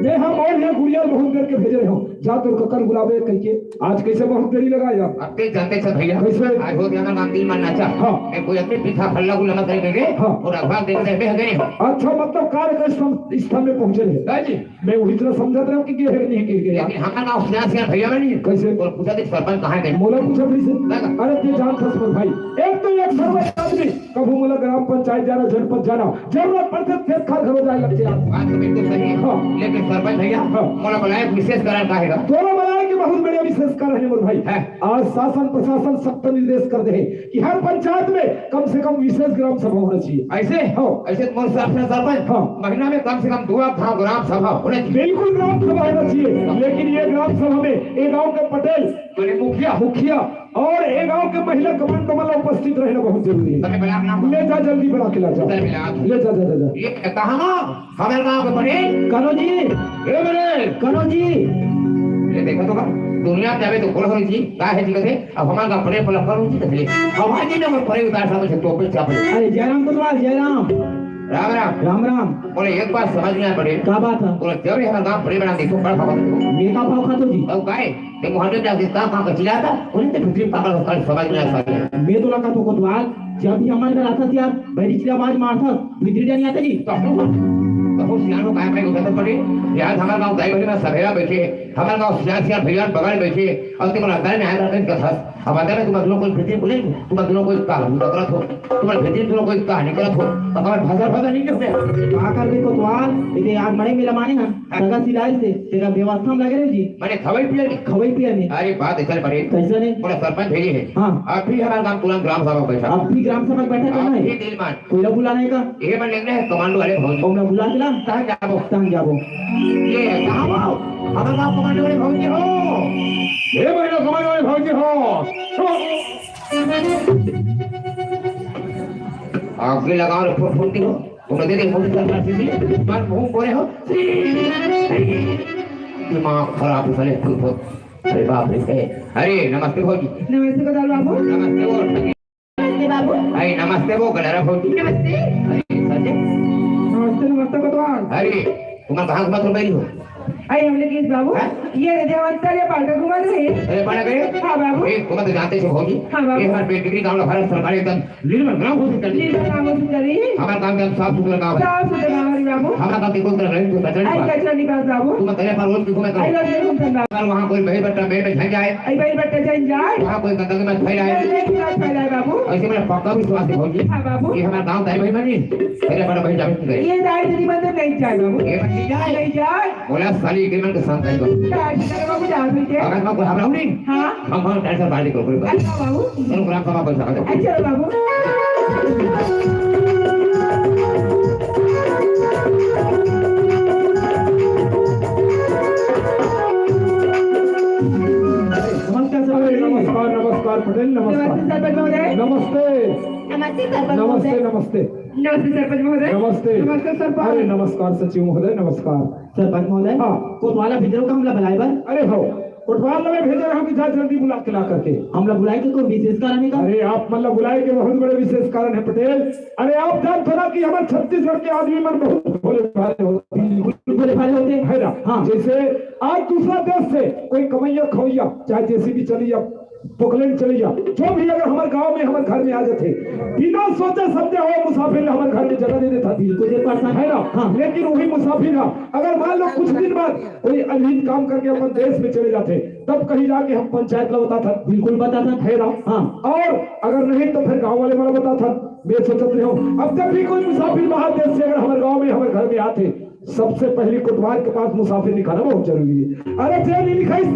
ये हम और ये गुड़िया बहुत देर के भेजे रहे हो। जा तोर ककर बुलावे कह के। आज कैसे बहुत देरी लगा यार? अब ते जानते छ भैया। कैसे? आज हो गया ना नाम दिल मान नाचा। हाँ। मैं कोई अपने पीछा फल्ला को लगा कर देंगे। हाँ। और अखबार देखते हुए हगे नहीं हो। अच्छा, मतलब कार्यक्रम स्थल में पहुंचे रहे। हाँ जी। मैं वही तरह समझत रहा हूँ कि ये है कि नहीं, कि ये है। लेकिन हमारा नाम सियान सियान भैया में नहीं है। कैसे? और पूछा देख सरपंच कहाँ है? मोला पूछा फिर से। ना, ना। अरे, ये जान था सरपंच भाई। एक तो एक सर्व आदमी कभू मोला ग्राम पंचायत जाना, जनपद जाना, जरूरत पड़थे खेत खार घरो जाए लगथे यार। बात तो बिल्कुल सही है। हाँ। लेकिन सरपंच भैया, हाँ। मोला बुलाए विशेष कारण का है? तोला बुलाए के बहुत बढ़िया विशेष कारण है मोर भाई। है। आज शासन प्रशासन सख्त निर्देश कर दे है कि हर पंचायत में कम से कम विशेष ग्राम सभा होना चाहिए। ऐसे? हाँ। ऐसे तो मोर हिसाब से सरपंच, हाँ। महीना में कम से कम दो आध ग्राम सभा होना चाहिए। बिल्कुल ग्राम सभा होना चाहिए, लेकिन ये ग्राम सभा में ये गांव के पटेल, माने मुखिया, मुखिया और ए गांव के महिला कमांडो मन ला उपस्थित रहना बहुत जरूरी है। अरे, बड़ा नाम। ले जा, जल्दी बना के ला जा। चल, मिला। ले जा, जा, जा, जा। ये कहाँ ना? हमारे गांव के पटेल। कनो जी। ए बड़े। कनो जी। ये देखो तो का, दुनिया में जावे तो बोल हो जी, का है जी कहते, अब हमारे गांव पटेल बोला कनो जी कहते। अब आज ही ना पटेल उतार साहब से टोपी चापल। अरे, जयराम कोतवाल, जयराम। राम राम। राम राम। बोले, एक बात समझ में आ पटेल। का बात है? बोले, जब ये हमारे गांव पटेल बना देखो, बड़ा भाव। मैं का भाव खातो जी? अब गाय, ते मोहल्ले में जाके का, का, का चिल्लाता? उन्हें तो भीतरी पागल होता है, समझ में आ सकता है। मैं तो लगा तो कोतवाल, जब भी हमारे घर आता था यार, बैरी चिल्ला आवाज मारता, भीतरी जानी आता जी। तो हम, तो हम सियानो काय भाई उधर पड़े, यार हमारे गांव दाई बहन में सभेरा बैठे, हमारे गांव सियान सियान भैया बगल बैठे, और तुम रास्ता में आया रहते हैं कथा। अब अगर तुम दोनों कोई भीतरी बोले, तुम दोनों कोई काम करत हो, तुम भीतरी दोनों कोई कहानी करत हो, तो हमारे भाषा भाषा नहीं करते। का कर दे कोतवाल, इधर आज मरे मिला माने ना। सगा सिलाई से तेरा व्यवस्था में लगे रहे जी। माने खवई पिया नहीं? खवई पिया नहीं। अरे बात ऐसा पड़े। कैसे नहीं? पूरा सरपंच भेजे है। हाँ। आप भी हमारे गांव तुरंत ग्राम सभा बैठा। आप भी ग्राम सभा बैठा करना आप है। भी दिल मान। कोई ना बुलाने का। ये मन लेने हैं कमांडो वाले भौजी। ओमला बुला के ला। कहाँ जाबो? कहाँ जाबो? ये कहाँ हो? हमारे गांव कमांडो वाले भौजी हो। ये महिला कमांडो वाले भौजी हो। आग भी लगाओ रे फुरफुरती हो। तुमने दे दे, मुझे सरकार से भी, बार मुंह बोले हो। दिमाग खराब है साले, फुल फुल। अरे बाप रे, ए, अरे नमस्ते भौजी। नमस्ते गोदाल बाबू। नमस्ते वो। नमस्ते बाबू। अरे नमस्ते वो गलरा भौजी। नमस्ते। अरे सजे। नमस्ते, नमस्ते गोदाल। अरे, तुम्हारा कहाँ से बात हो रही हो? अरे हमने किस बाबू? हाँ? ये रे देवंता ये पाटा घुमा रहे। अरे पाटा गए? हाँ बाबू। ए, तुम तो जानते हो भौजी। हाँ बाबू। ये हमारे पेट की गांव भारत सरकार एकदम निर्मल ग्राम घोषित कर दी। निर्मल ग्राम घोषित कर दी। हमारे गांव में हम साफ सुथरा गांव है। साफ सुथरा गांव है बाबू। हमारे गांव की कोई तरह रहे तो कचरा नहीं आई पास। कचरा नहीं पास बाबू। तुम तले पर रोज की घूमे आई करो। रोज नहीं घूमते बाबू। अगर वहाँ कोई बही बट्टा पेड़ में झड़ जाए। आई बही बट्टा झड़ जाए। वहाँ कोई गंदगी मत फैलाए। गंदगी मत फैलाए बाबू। ऐसे मेरा पक्का विश्वास है भौजी। हाँ बाबू। कि हमारे गांव दाई भाई बनी। मेरे बड़ा भाई जावे नहीं। ये दाई दीदी मंदिर नहीं जाए बाबू। ये बच्ची जाए। नहीं जाए। बोला साली के मन के साथ आई बाबू। दाई दीदी बाबू जा रही है। अगर मैं कोई घबराऊं नहीं। हाँ। हम हम टेंशन बाहर निकल कोई बात। अच्छा बाबू। चलो ग्राम सभा पर जाओ। अच्छा बाबू। नमस्कार सर। अरे नमस्कार, नमस्कार पटेल, नमस्कार। नमस्ते सरपंच महोदय। नमस्ते। नमस्ते सरपंच नमस्ते, महोदय। नमस्ते। नमस्ते सरपंच। अरे नमस्कार सचिव महोदय, नमस्कार। सरपंच महोदय, हाँ। कोतवाल भेजे रहो का हमला बुलाए बर? अरे हो, कोतवाल लगे भेजे रहो कि जा जल्दी बुला के ला करके। हमला बुलाए के कोई विशेष कारण है का? अरे आप मतलब बुलाए के बहुत बड़े विशेष कारण है पटेल। अरे आप जानत हो ना कि हमारे छत्तीसगढ़ के आदमी मन बहुत भोले भाले होते हैं। बिल्कुल भोले भाले होते हैं। है ना? हाँ। जैसे आज दूसरा देश से कोई कमैया खवैया, चाहे जेसीबी चली या पोकलेन चली या, जो भी अगर हमारे गांव में, हमारे घर में आ जाते, बिना सोचे समझे हो मुसाफिर ने हमारे घर में जगह दे देता। बिल्कुल दे पाता। है ना? हाँ। लेकिन वही मुसाफिर ना, अगर मान लो कुछ दिन बाद कोई अनहित काम करके अपन देश में चले जाते, तब कहीं जाके हम पंचायत ला बताथन। बिल्कुल बताथन। है ना? हाँ। और अगर नहीं तो फिर गांव वाले मन ला बताथन। मैं सोचत रहे हूँ, अब जब भी कोई मुसाफिर बाहर देश से अगर हमारे गांव में, हमारे घर में आते, सबसे पहली कोतवाल के पास मुसाफिर लिखाना बहुत जरूरी है। अरे जे नहीं लिखाइस,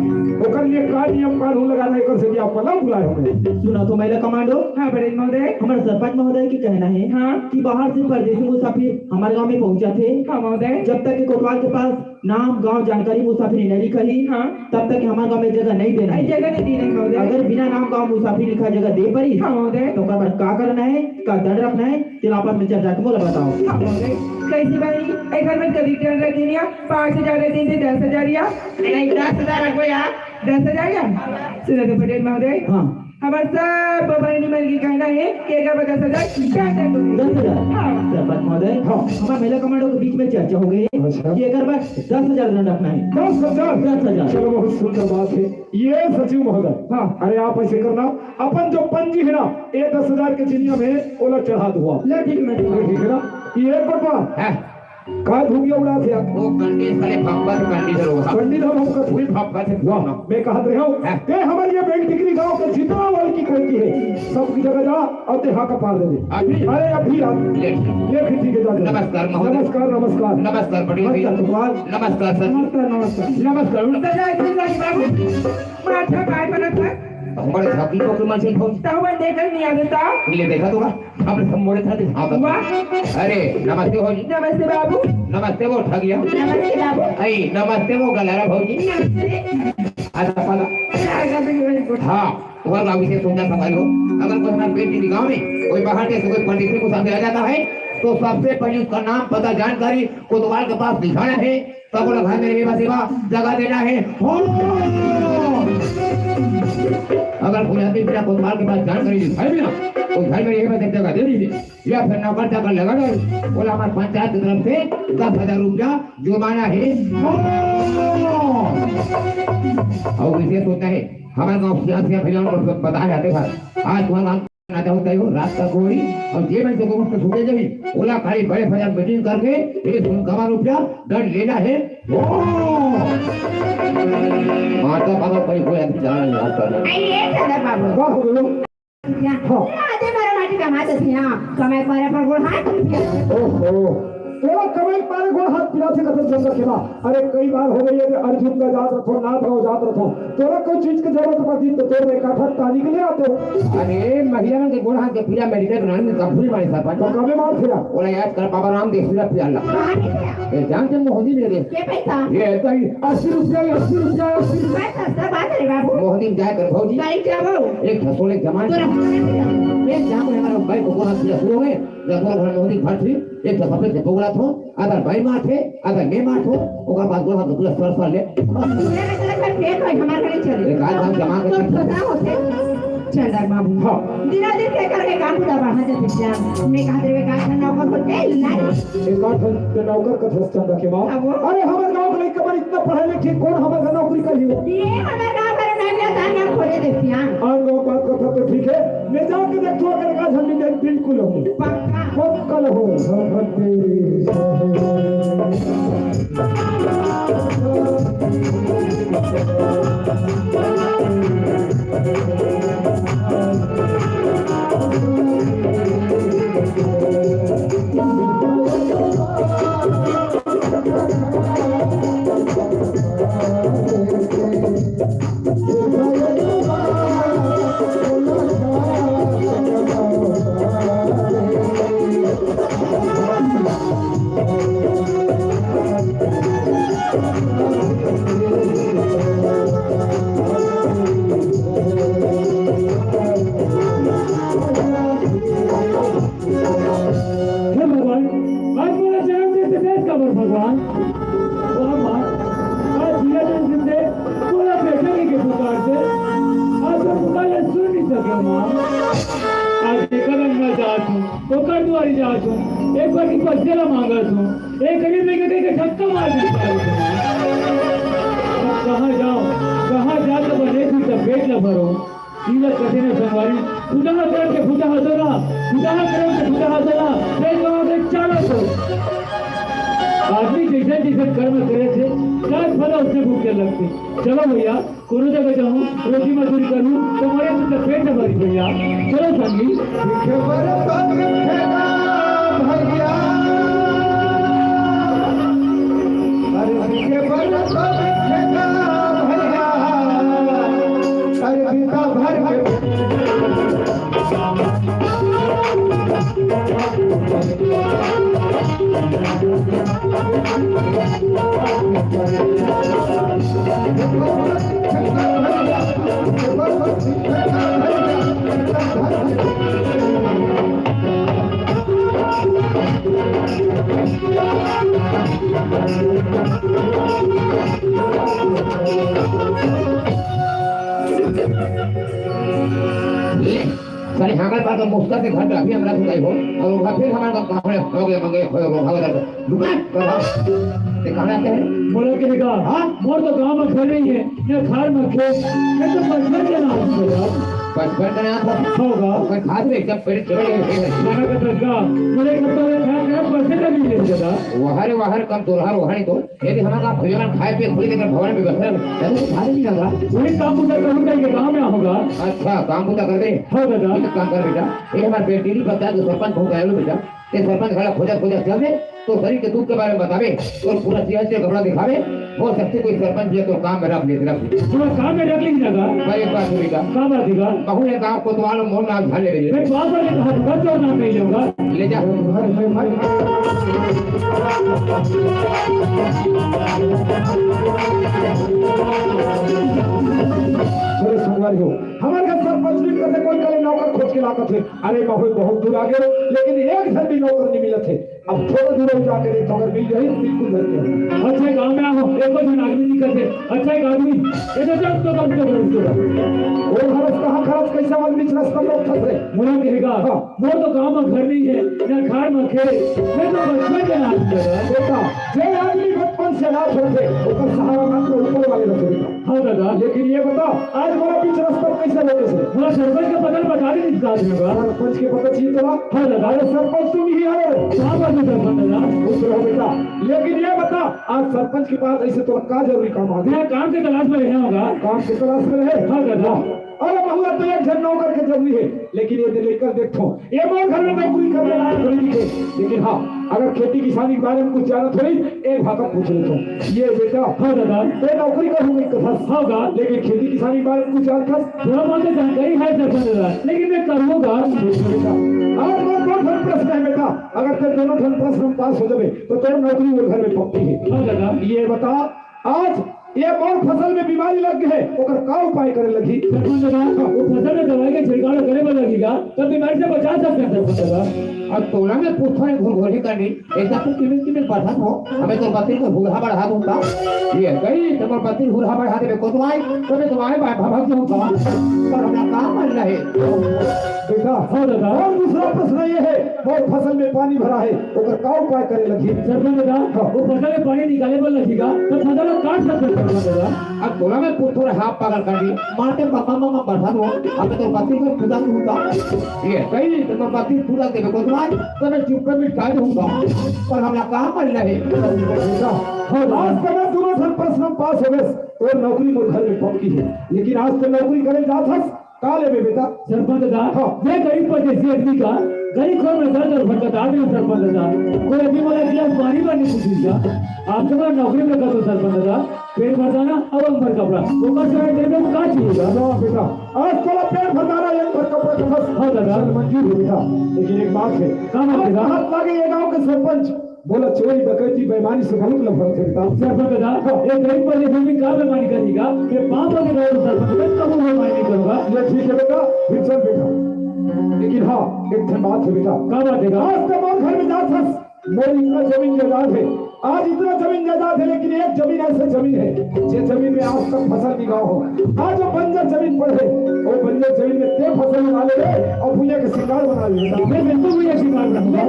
ओकर लिए का नियम कानून लगाना है, एकर से भी आप मन ला बुलाए हमें। सुना तो महिला कमांडो। हाँ, पटेल महोदय। हमारे सरपंच महोदय के कहना है हाँ। कि बाहर से परदेसी मुसाफिर हमारे गांव में पहुंच जाते। हाँ, महोदय। जब तक कि कोतवाल के पास नाम, गांव, जानकारी मुसाफिर नहीं लिखाही, हाँ। तब तक हमारे गांव में जगह नहीं देना है। जगह नहीं देना है, महोदय। अगर बिना नाम, गांव, मुसाफिर लिखा जगह दे पड़ी, हाँ, महोदय। तो ओकर बाद का करना है, का दंड रखना है, तेला आपस में चर्चा के मोला बताओ। हाँ, महोदय। कैसे भाई, एक घर में कभी दंड रख दिया, पाँच हजार रख दिए, दस हजार या? नहीं, दस हजार रखो यार। दस हजार या? सुनो तो पटेल महोदय। हाँ। हमारे सब बहिनी मन के कहना है कि एकर बर दस हजार दंड रखो। दस हजार? हाँ। सरपंच महोदय, हाँ। हमारे महिला कमांडो के बीच में चर्चा हो गई है अच्छा। कि एकर बर दस हजार दंड रखना है। दस हजार? दस हजार। चलो, बहुत सुंदर बात है। ये सचिव महोदय, हाँ। अरे आप ऐसे करना, अपन जो पंजी है ना, ये दस हजार के जिनिया में ओला चढ़ा दो आप। ले, ठीक है, ठीक है। ठीक है ना? ये एक बात। हाँ। का धुगिया उड़ा थे आप? वो कंडीशन है, भगवत कंडीशन होगा। कंडीशन होगा। कोई भगवत है। वाह, मैं कहत रहे हूँ, हाँ। ते हमारे ये बेलटिकरी गांव के जितना वाल की कोई की है, सब की जगह जा और ते हाका पार दे दे। अभी? अरे अभी आ। ले। ये भी ठीक है, जा, जा। नमस्कार महोदय। नमस्कार, नमस्कार। नमस्कार पटेल जी। नमस्कार भगवान। नमस्कार सर। नमस्कार, नमस्कार। नमस्कार। नमस्कार, नमस्कार बाबू। माथा काय बनत है? हम बड़े धरती को क्यों मचे भौजी? तहुआ देखल नहीं आवे ता? ले देखा तो का? हम सब मोड़े था, हाँ, बता। वाह। अरे, नमस्ते भौजी। नमस्ते बाबू। नमस्ते वो ठगिया। नमस्ते बाबू। आई, नमस्ते वो गलारा भौजी। नमस्ते। आजा पाला। आजा भी वही बोल। हाँ, तुम्हारा नाम विशेष सोचा संभाल लो। अगर कोई हमारे पेट की निगाह में कोई बाहर देश से कोई परदेसी मुसाफिर आ जाता है, तो सबसे पहले उसका नाम, पता, जानकारी कोतवाल के पास दिखाना है। तब बोला, भाई मेरे बेबस सेवा जगह देना है। हो। अगर कोई आदमी बिना कोतवाल के पास जानकारी दिखाए बिना, तो भाई मेरे बेबस एक जगह दे दीजिए। या फिर नौकर चाकर लगा दो। बोला, हमारे पंचायत की तरफ से दस हजार रुपया जुर्माना है। हो। और विशेष होता है, हमारे गांव सियासी अभियान को बताया जाते हैं। आज तुम्हारा नाम ना चाहता हो, रात का कोई और जे मन से को मुक्त छूटे जमी, ओला खाली बड़े फैला मीटिंग करके एक सौ इक्यावन रुपया दंड लेना है। ओ! माता बाबा कोई कोई अभी जाना नहीं आता है। आई ये दादा बाबू। वाह, हो गयो। क्या? हाँ। आते मारा माटी कमाते थे ना, कमाई मारा पर गोड़ हाथ टूट गया। ओहो। तोरा कमाई मारे गोड़ हाथ पिराथे कथन जंगल के ना। अरे कई बार हो गई है कि अर्जुन का जात रखो, नाथ राव जात रखो। तोरा कोई चीज की जरूरत पड़ती तो तोर में काठा तानी के ले आते हो। अरे महिला के गोड़ हाथ के पीड़ा मेडिकल ग्राउंड में कभी मारे सरपंच। तो कबे मार फिरा? बोला याद कर बाबा रामदेव सिरा पियाला। कहाँ नहीं गया? ए जान के मोहनी ले रे। के पैसा? ये ऐसा ही अस्सी रुपया, अस्सी रुपया, अस्सी रुपया। पैसा सब बात है बाबू। मोहनी जाए कर भौजी। गाड़ी क्या वो? एक फसोले जमान। तोरा एक जाम है हमारा भाई को गोड़ हाथ पीड़ा शुरू हो गए। जब वो घर मोहनी भर थी। एक तो सफेद से बोगला थो, अगर भाई मार थे, अगर मैं मार थो, ओकर बाद गोड़ हाथ पूरा सर सर ले। तोरे में चले कर पेट होय, हमार घरे चले। एक आध हम जमा कर तो छोटा होते। चंदर बाबू। हाँ। दिना दिन के करके काम पूरा बढ़ा जाते क्या? मैं कहा तेरे का नौकर होते, लाई। एक आध हम के नौकर का धस चंदा के माँ। हाँ, वो। अरे, हमारे गाँव के लड़का मन इतना पढ़े लिखे, कौन हमारे नौकरी करी हो? ये हमारे गाँव का नौकरी दान ना खोले देते हैं। और वो बात कथा तो ठीक है, मैं जाके देखो अगर का झंडी दे बिल्कुल हो। पक्का। पक्का हो। हे भगवान, आज मोला जन्म देते देश का बर भगवान। वाह माँ, आज जिया जन जिंदे पूरा बेटे के पुकार से आज वो पुकार ले सुन नहीं सके माँ। आज एकर अंग में जात हूँ, ओकर दुआरी जात हूँ, एक बार की बच्चे ला मांगत हूँ, एक गरीब लेके के धक्का मार के निकाल दे। अब कहाँ जाओ, कहाँ जाके बने थी तब पेट ला भरो। इला कथे ने संगवारी, फुटहा करम के फुटहा तोला, फुटहा करम के फुटहा तोला, जय जवान, जय चाला तोला। आदमी जैसे जैसे कर्म करे से, रात भला उससे भूख के लगती। चलो भैया, कोनो जगह जाऊँ, रोजी मजदूरी करूँ, तुम्हारे तो पेट भरी भैया। चलो संगी। भीखे पर पग फेंका भैया, अरे भीखे पर पग फेंका भैया, अरे भीखा भर के साले हांगल पार का मुस्कर के घर पे अभी हमरा सुनाई हो, और वहाँ फिर हमारे गाँव में हो गए, मंगे, हो गए, हो गए, दुकान पर हो। ते कहाँ रहते हैं? मोला के का? हाँ? मोर तो गाँव में घर नहीं है, न खार में खेत, मैं तो बचपन के नाम से यार। बचपन का नाम था? होगा। मैं खाद में एकदम पेट चढ़ गए। खाना का दर्जा, मेरे घर तो ये खाना का पैसे का नहीं ले सका। वहर, वहर कम तो रहा, वहर तो। यदि हमारा भोजन खाए पिए थोड़ी देर भवन में बैठे हैं, तो कुछ खाने नहीं लगा। वही काम बुझा करूँ कहीं के गाँव में होगा। अच्छा, काम बुझा कर दे। हाँ दादा। ये काम कर बेटा, ये हमारे बेटी नहीं पता है, तो सरपंच बहुत दयालु बेटा। ये सरपंच खड़ा खोजा खोजा चल दे, तो शरीर के दुख के बारे में बतावे, तो पूरा सियासी कपड़ा दिखावे, हो सकते कोई सरपंच भी है तो काम में रख ले, रख ले। पूरा काम में रख ली दादा। भाई एक बात सुनिएगा। क्या बात है? कहूँ ये गाँव कोतवाल मोहन नाम झाले रहिए। मैं बात वाले कहा, बच्चों नाम नहीं लूंगा। ले जा। अरे संगवारी हो, हमारे घर सरपंच भी करते कोई कले नौकर खोज के लाकत है। अरे बहुत, बहुत दूर आ गए, लेकिन एक घर भी नौकर नहीं मिलत है। अब थोड़ा दूर जाके देखो, अगर मिल जाए तो बिल्कुल धन्य। अच्छा, गाँव में आओ, एको झन आदमी नहीं करते। अच्छा, एक आदमी, ये तो जब तो कम से कम तो। और हरस कहाँ खरस कैसा आदमी रस्ता में उठत है? मुला कहेगा, हाँ। मोर तो गाँव में घर नहीं है, न खार में खेत, मैं तो बचपन के नाश कर रहा। बेटा, जे आदमी बचपन से नाश होते, ओकर सहारा मात्र ऊपर वाले रखे बेटा। हाँ दादा। लेकिन ये बता, आज मोला बीच रास्ता में कैसे रोके से? मोला सरपंच के पता बता दे, इस बात में बा। सरपंच के पता चाहिए तोला? हाँ दादा। अरे सरपंच तुम ही हो। कहाँ पर सरपंच दादा? खुश रहो बेटा। लेकिन ये बता, आज सरपंच के पास ऐसे तोला का जरूरी काम आ गया? मैं काम के तलाश में रहे होगा। काम के तलाश में रहे? हाँ दादा। अरे महुआ तो एक झन नौकर के जरूरी है, लेकिन ये लेकर देखो, ये मोर घर में नौकरी करने लायक नहीं है। लेकिन हाँ, अगर खेती किसानी के बारे में कुछ जानत होई, एक भाखा पूछ लेथों। ये बेटा, हाँ दादा। ते नौकरी करहूँ कथस। हाँ दादा। लेकिन खेती किसानी के बारे में कुछ जानत हस? थोड़ा बहुत तो जानकारी है सरपंच दादा, लेकिन मैं करूँगा। बेटा, आज मोर दो ठन प्रश्न है बेटा, अगर ते दोनों ठन प्रश्न में पास हो जाबे, तो तोर नौकरी वो घर में पक्की है। हाँ दादा। ये बता, आज ये मोर फसल में बीमारी लग गे हे, ओकर का उपाय करे लगही? सरपंच दादा, वो फसल में दवाई के छिड़काव करे बर लगही का, तब बीमारी से बचा सकते हैं सरपंच दादा। अब तोला में पूछो रे घुरघुरी करनी, ऐसा तो किमिल किमिल बढ़त हो, हमें तो बत्ती को हुरहा बढ़ा दूंगा। ये गई तो मोर बत्ती हुरहा बढ़ा देबे कोतवाल, तबे तो आए भाग भाग जाऊंगा। पर हमरा का मन रहे? बेटा, हाँ दादा। और दूसरा प्रश्न ये है, मोर फसल में पानी भरा है, ओकर का उपाय करे लगही? सरपंच दादा, हाँ। वो फसल में पानी निकाले बर लगही का, तो फसल ला काट सकते सरपंच दादा। अब तोला में पुथुर हाथ पकड़ कर दी, मारते पापा मामा बरसात हो, अब तो पति को पूजा दूंगा। ये कहीं तो मैं पति पूजा देवे को तुम्हार, तो मैं चुप कर मिटा दूंगा। पर हमरा का मन रहे? हाँ दादा। आज तो मैं दोनों ठन प्रश्न पास हो गए, और नौकरी मोर घर में पक्की है, लेकिन आज तो नौकरी करे जात हस, का लेबे बेटा? सरपंच दादा, हाँ। मैं गरीब परदेसी आदमी का, गरीब घर में दर दर भटकत आदमी हूँ सरपंच दादा। कोई आदमी मोला एक गिलास पानी बर नहीं पूछिस का। आप तो मोला नौकरी में कर दो सरपंच दादा। पेट भर दाना, अब अंग भर कपड़ा। ओकर सिवाय तेरे में का चाहिए दादा? हाँ बेटा, आज तोला पेट भर दाना, अंग भर कपड़ा का बस। हाँ दादा। चल मंजूर है बेटा, लेकिन एक बात है। का बात है आज दादा? हाथ लागे ये गांव के सरपंच, बोला चोरी डकैती बेईमानी से बहुत नफरत है बेटा। सरपंच दादा, ये गरीब परदेसी आदमी का बेईमानी करेगा? ये पाप के गांव सरपंच, मैं कबूल बेईमानी नहीं करूंगा। ये ठीक है बेटा, फिर चल बेटा। लेकिन हाँ, एक ठन बात है बेटा। का बात है? आज तो मोर घर में जात हस, मोर इतना जमीन जायदाद है, आज इतना जमीन जायदाद है, लेकिन एक जमीन ऐसे जमीन है, जे जमीन में आज तक फसल नहीं उगाओ हो। आज वो बंजर जमीन पड़े है, वो बंजर जमीन में ते फसल उगा ले और भुइयां के शिकार बना ले। मैं बिल्कुल भुइयां शिकार बनाऊंगा।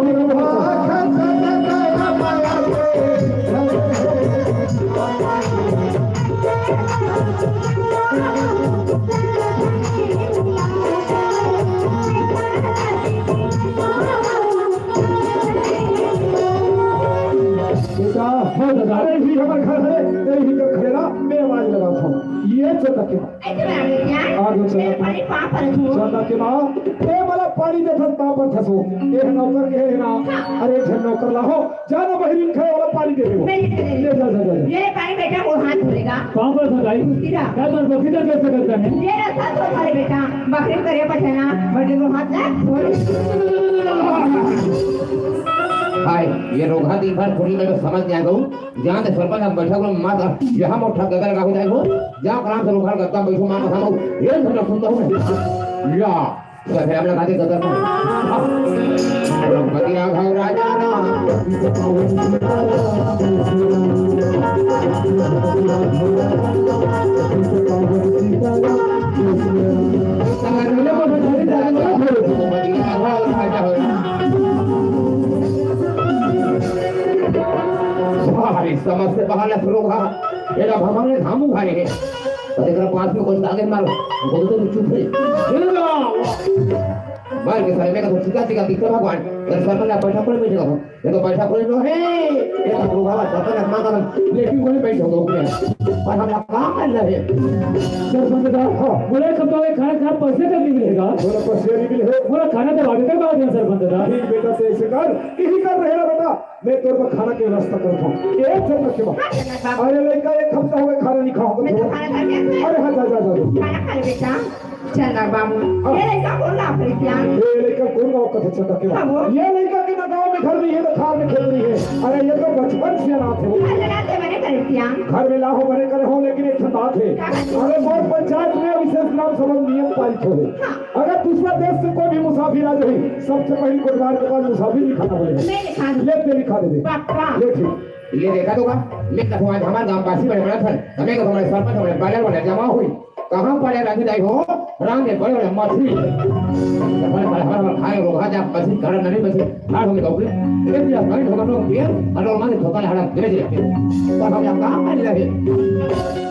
बेटा, हाँ दादा। अरे, ही हमर घर है, यही कर खेला, मैं आवाज लगाता हूँ। ये चटक के माँ। ऐसे बना दे क्या? आ गयो चटक के माँ। पानी पाँव पर रखो। चटक के माँ, ए मला पानी दे थस पाँव पर थसो। ए नौकर के है ना? हाँ। अरे, एक ठन नौकर लाहो, जाना बहिरीन खाए वाला पानी दे दे वो। मैं लेके दे ले जा, जा, जा, जा। ये पानी बेटा वो हाथ धोएगा। पाँव पर थसाई? सीधा। क्या तुम बकरी का कैसे करता है? ये रस्ता तो था रे बेटा, बकरी करे पठेना, बकरी को हाथ लगा, धो ले। हाय, ये रोगहा दिन भर खुली में तो समझ नहीं आ गऊ। जान दे सरपंच, हम बैठा को माता, यहाँ मोटा गदर का हो जाए वो। जा आराम से रोगहा गद्दा में बैठो, माता हम ये सब सुनता हूँ मैं। या, तो फिर हम लोग आते गदर में। हाँ। रघुपति राघव राजा राम। भारी समझ से बाहर लग रोगहा। एला भगवान ने धाम उघारे हे। तो एकरा पास में कोई आगे मारो। बोल तो चुप है। मार के सारे में का तो चुका चुका दिखता भगवान। तेरे सर में ना बैठा पड़े, बैठे रहो। ये तो पैसा कोई नो हे, ये तो बुढ़ा बाबा सपन आत्मा का लेकिन कोई बैठ होगा ऊपर। पर हम लोग काम कर रहे हैं। सरपंच साहब, हाँ। बोले कब तो ये खाना खा पैसे तक नहीं मिलेगा। बोला पैसे नहीं मिले। बोला खाना तो आगे तक आ गया सरपंच साहब। ठीक बेटा, तो ऐसे कर, यही कर रहे ना बेटा, मैं तोर पर खाना की व्यवस्था करता हूँ। एक जन रखे बा। अरे लड़का, एक हफ्ता हुआ खाना नहीं खाओ। मैं तो खाना खा लिया। अरे हाँ, जा, जा, जा, जा। खाना खा ले बेटा। चंदा बाबू, हाँ। ये लड़का कौन गाँव के क्या? ये लड़का कौन गाँव का था, चंदा के? हाँ, वो। ये लड़का के ना गाँव में घर नहीं है, ना खार में खेत नहीं है। अरे, ये तो बचपन से अनाथ है वो। घर में लाते बने करे क्या? घर में लाहो बने करे हो, लेकिन एक ठन बात है। क्या बात है? अरे, मोर पंचायत में विशेष ग्राम सभा नियम पारित हो है। हाँ। अगर दूसरा देश से कोई भी मुसाफिर आ जाए, सबसे पहले कोटवार के पास मुसाफिर लिखाना पड़ेगा। मैं लिखा दूँ। ले, ले लिखा दे दे। पक्का। ले ठीक। ये देखा तो का? मैं कथवा आज हमार गाँव वासी बड़े बड़ा था। हमें कथवा हमारे सरपंच, हमारे बाजार वाले जमा हुई। कहाँ पड़े राजू दाई हो? राम के बड़े बड़े मछली। हमारे, हमारे, हमारे खाए रोगहा जा, मछली कारण नहीं, मछली खाए होंगे तो अपने। ये दिया, भाई, हम लोग पिए, हम लोग माने धोखा हड़ा, धीरे धीरे पिए। पर हम यहाँ काम कर रहे हैं।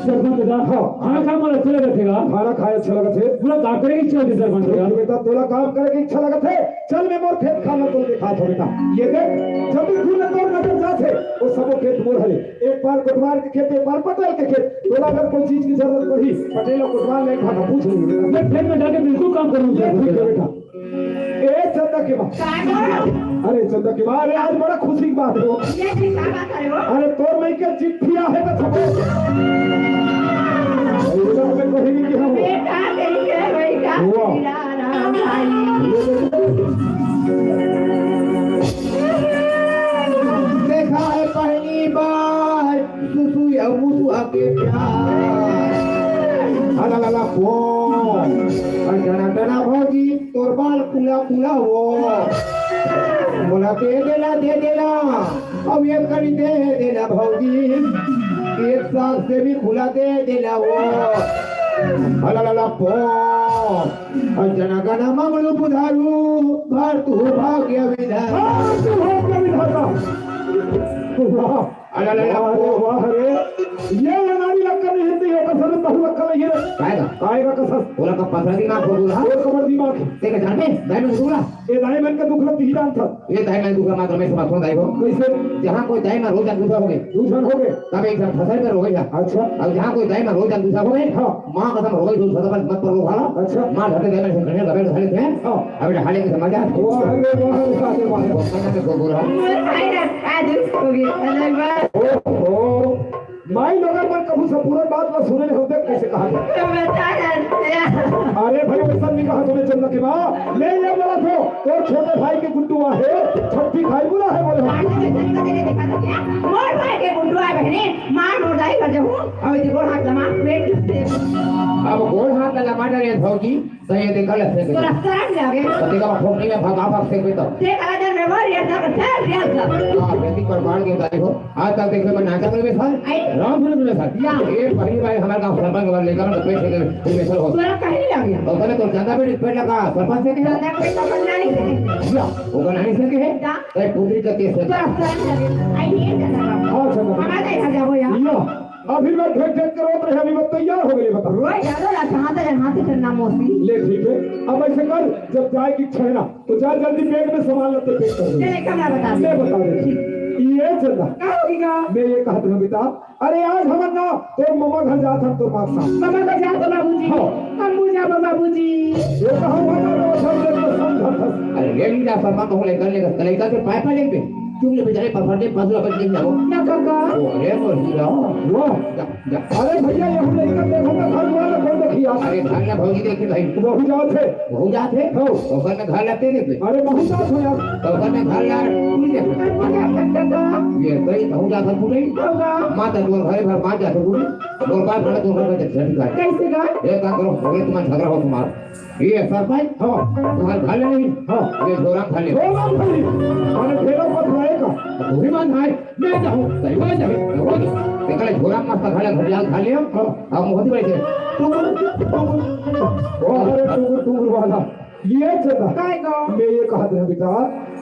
सरपंच दादा, हाँ। खाना खा मोला अच्छा लगथे गा। खाना खाए अच्छा लगथे। पूरा काम करे की इच्छा होती सरपंच दादा। बेटा, तोला काम करे की इच्छा लगथे। चल, मैं मोर खेत खाना तोला दिखात हो बेटा। ये देख, जब भी फूल तोर नजर जाथे, वो सबो खेत मोर हरे। एक बार कोटवार के खेत, एक बार पटेल के खेत। तोला अगर कोई चीज की जरूरत पड़ी, पटेल और कोटवार में एक बार पूछ लियो। मैं खेत में जाके बिल्कुल काम करूंगा। ये ठीक है बेटा। ए चंदा के माँ। काय बोल? अरे चंदा के माँ, अरे आज बड़ा खुशी की बात है वो। ये ठीक बात है वो। अरे तोर मइके चिट्ठी आहे तो छपे। अरे तो हमें कहेगी कि हम बेटा तेरी है भाई का। वाह। तेरा राम भाई। देखा है पहली बार सुसु अउ मुसुआ के प्यार। अला ला ला पो। अउ टना टना भौजी, तोर बाल कूला कूला वो। मोला दे देला, दे देला। अउ एक कनी दे देला भौजी। एक साथ से भी खुला दे देला वो। अला ला ला पो। अउ जना गना मंगलू बुधारू, भर तू भाग्य विधाता। भर तू भाग्य विधाता। वाह। अरे, अरे, अरे, वाह रे, वाह रे। ये लनारी लक्कड़ नहीं हिलती है, कसर में बहु लक्कड़ नहीं है। काय का? काय का कसर? बोला का पथरा दिमाग हो बोला। और कमर दिमाग। ते का जाने? दाई मन बोला। ये दाई मन का दुख लगती ही जानता। ये दाई मन दुख मात्र में समझ दाई हो। कैसे? जहाँ कोई दाई मन रोज दूसरा हो गए। दूसरा हो गए। तब एक जन फसल पर हो गया। अच्छा। अब जहाँ कोई दाई मन रोज दूसरा हो गए। हाँ। माँ कसम हो गई, दूसरा पर मत पर लो भाला। अच्छा। माँ घर पे दाई मन से करने लगे, घर से। हाँ। अब हाले की समझ आ। वाह रे, वाह रे, वाह रे, वाह रे। वो खाना पे गोबर है। मोर भाई रा, आज उसको भी अलग बात। ओहो, माई लोगन मन कहूँ से पूरा बात ला सुने ले होते, कैसे कहा था? तो बता रहा था। अरे भाई, वैसा नहीं कहा तूने चंदा के माँ। मैं ये बोला था, तोर छोटे भाई के गुड्डू आहे, छट्टी खाई बुला है बोले हो। मोर भाई के गुड्डू आहे बहने, मार मोर दाई कर जाऊँ, और ये गोड़ हाथ लमा, पेट दुखते। अब गोड़ हाथ लमा डरे भौजी, तो ये देखा लगते हैं। तोरा शर्म लागे। तो देखा, ठोकने में भगा भाग से भी तो। देख, अगर मैं मर गया था, तो ठहर गया था। हाँ, बेटी पर मार के उतारी हो। आज तक देखे मैं नाटक में भी था। आई। राम सुन सुने था। या। ये पहली बार हमारे गाँव सरपंच के बाद लेकर हम पेश करके फिर में हो। तोरा कहीं नहीं लागे। तो पहले तो ज्यादा पेट, पेट लगा, सरपंच से कहा। ज्यादा पेट तो बनना नहीं है। या, वो बनना नहीं सके है। या। तो पुत्री का केस है। तोरा शर्म लागे। आई, ये ज्यादा काम। हाँ, चंदा। हमारे यहाँ जाओ यार। या। अभी मैं ढेर ढेर के रोत रहे, अभी मैं तैयार हो गई, बता। रोए जादो ला, कहाँ तक, यहाँ से चलना मौसी। ले, ठीक है, अब ऐसे कर, जब जाएगी छेना, तो जा जल्दी बैग में सामान लेते, पैक कर दे। चले, कमरा बता दे। मैं बता दे। ये चंदा। का होगी का? मैं ये कहत हूँ बेटा, अरे आज हमन ना तोर ममा घर जात हन, तोर माँ के साथ। ममा घर जात हो बाबूजी? हाँ। हम बुझा बाबूजी। ये कहा ममा घर जात हन, तो समझत हस। अरे ये नहीं जा, शर्मा कहूँ लेकर, लेकर, लेकर के पाए पाए लेके। क्यों ये बेचारे पकड़ के पास वापस लेके जाओ। ना काका। ओ, अरे मोर हीरा। वाह। जा, जा। अरे भैया, ये हम लेकर देखो तो घर वाला कौन देखी आप? अरे घर ना भौजी देखी भाई। बहू जात है। बहू जात है? हाँ। तो घर में घर लगते देखते। अरे बहू जात हो यार। तो घर में घर यार, पूरी देखो। अरे मजा आ गया काका। ये गई बहू जात है पूरी। काका। माता तोर घर भर माँ जात है पूरी। और बाप घर तो घर में झगड़ा। कैसे का? एक काम करो, हो गए तुम्हारा झगड़ा हो तुम्हारा। ये सरपंच? हाँ। तुम्हारे घर ले नहीं? हाँ। ये झोरा खा ले। झोरा खा ले। माने ठेला पर खाए का? वही बात है। मैं जाऊँ, सही बात है। वो तो, ते कले झोरा मस्त खा ले, घर जाल खा ले। हाँ। अब मोदी बैठे। टुकुर, टुकुर। ओ, अरे टुकुर, टुकुर वाला। ये चला। काय को? मैं ये कहा था बेटा,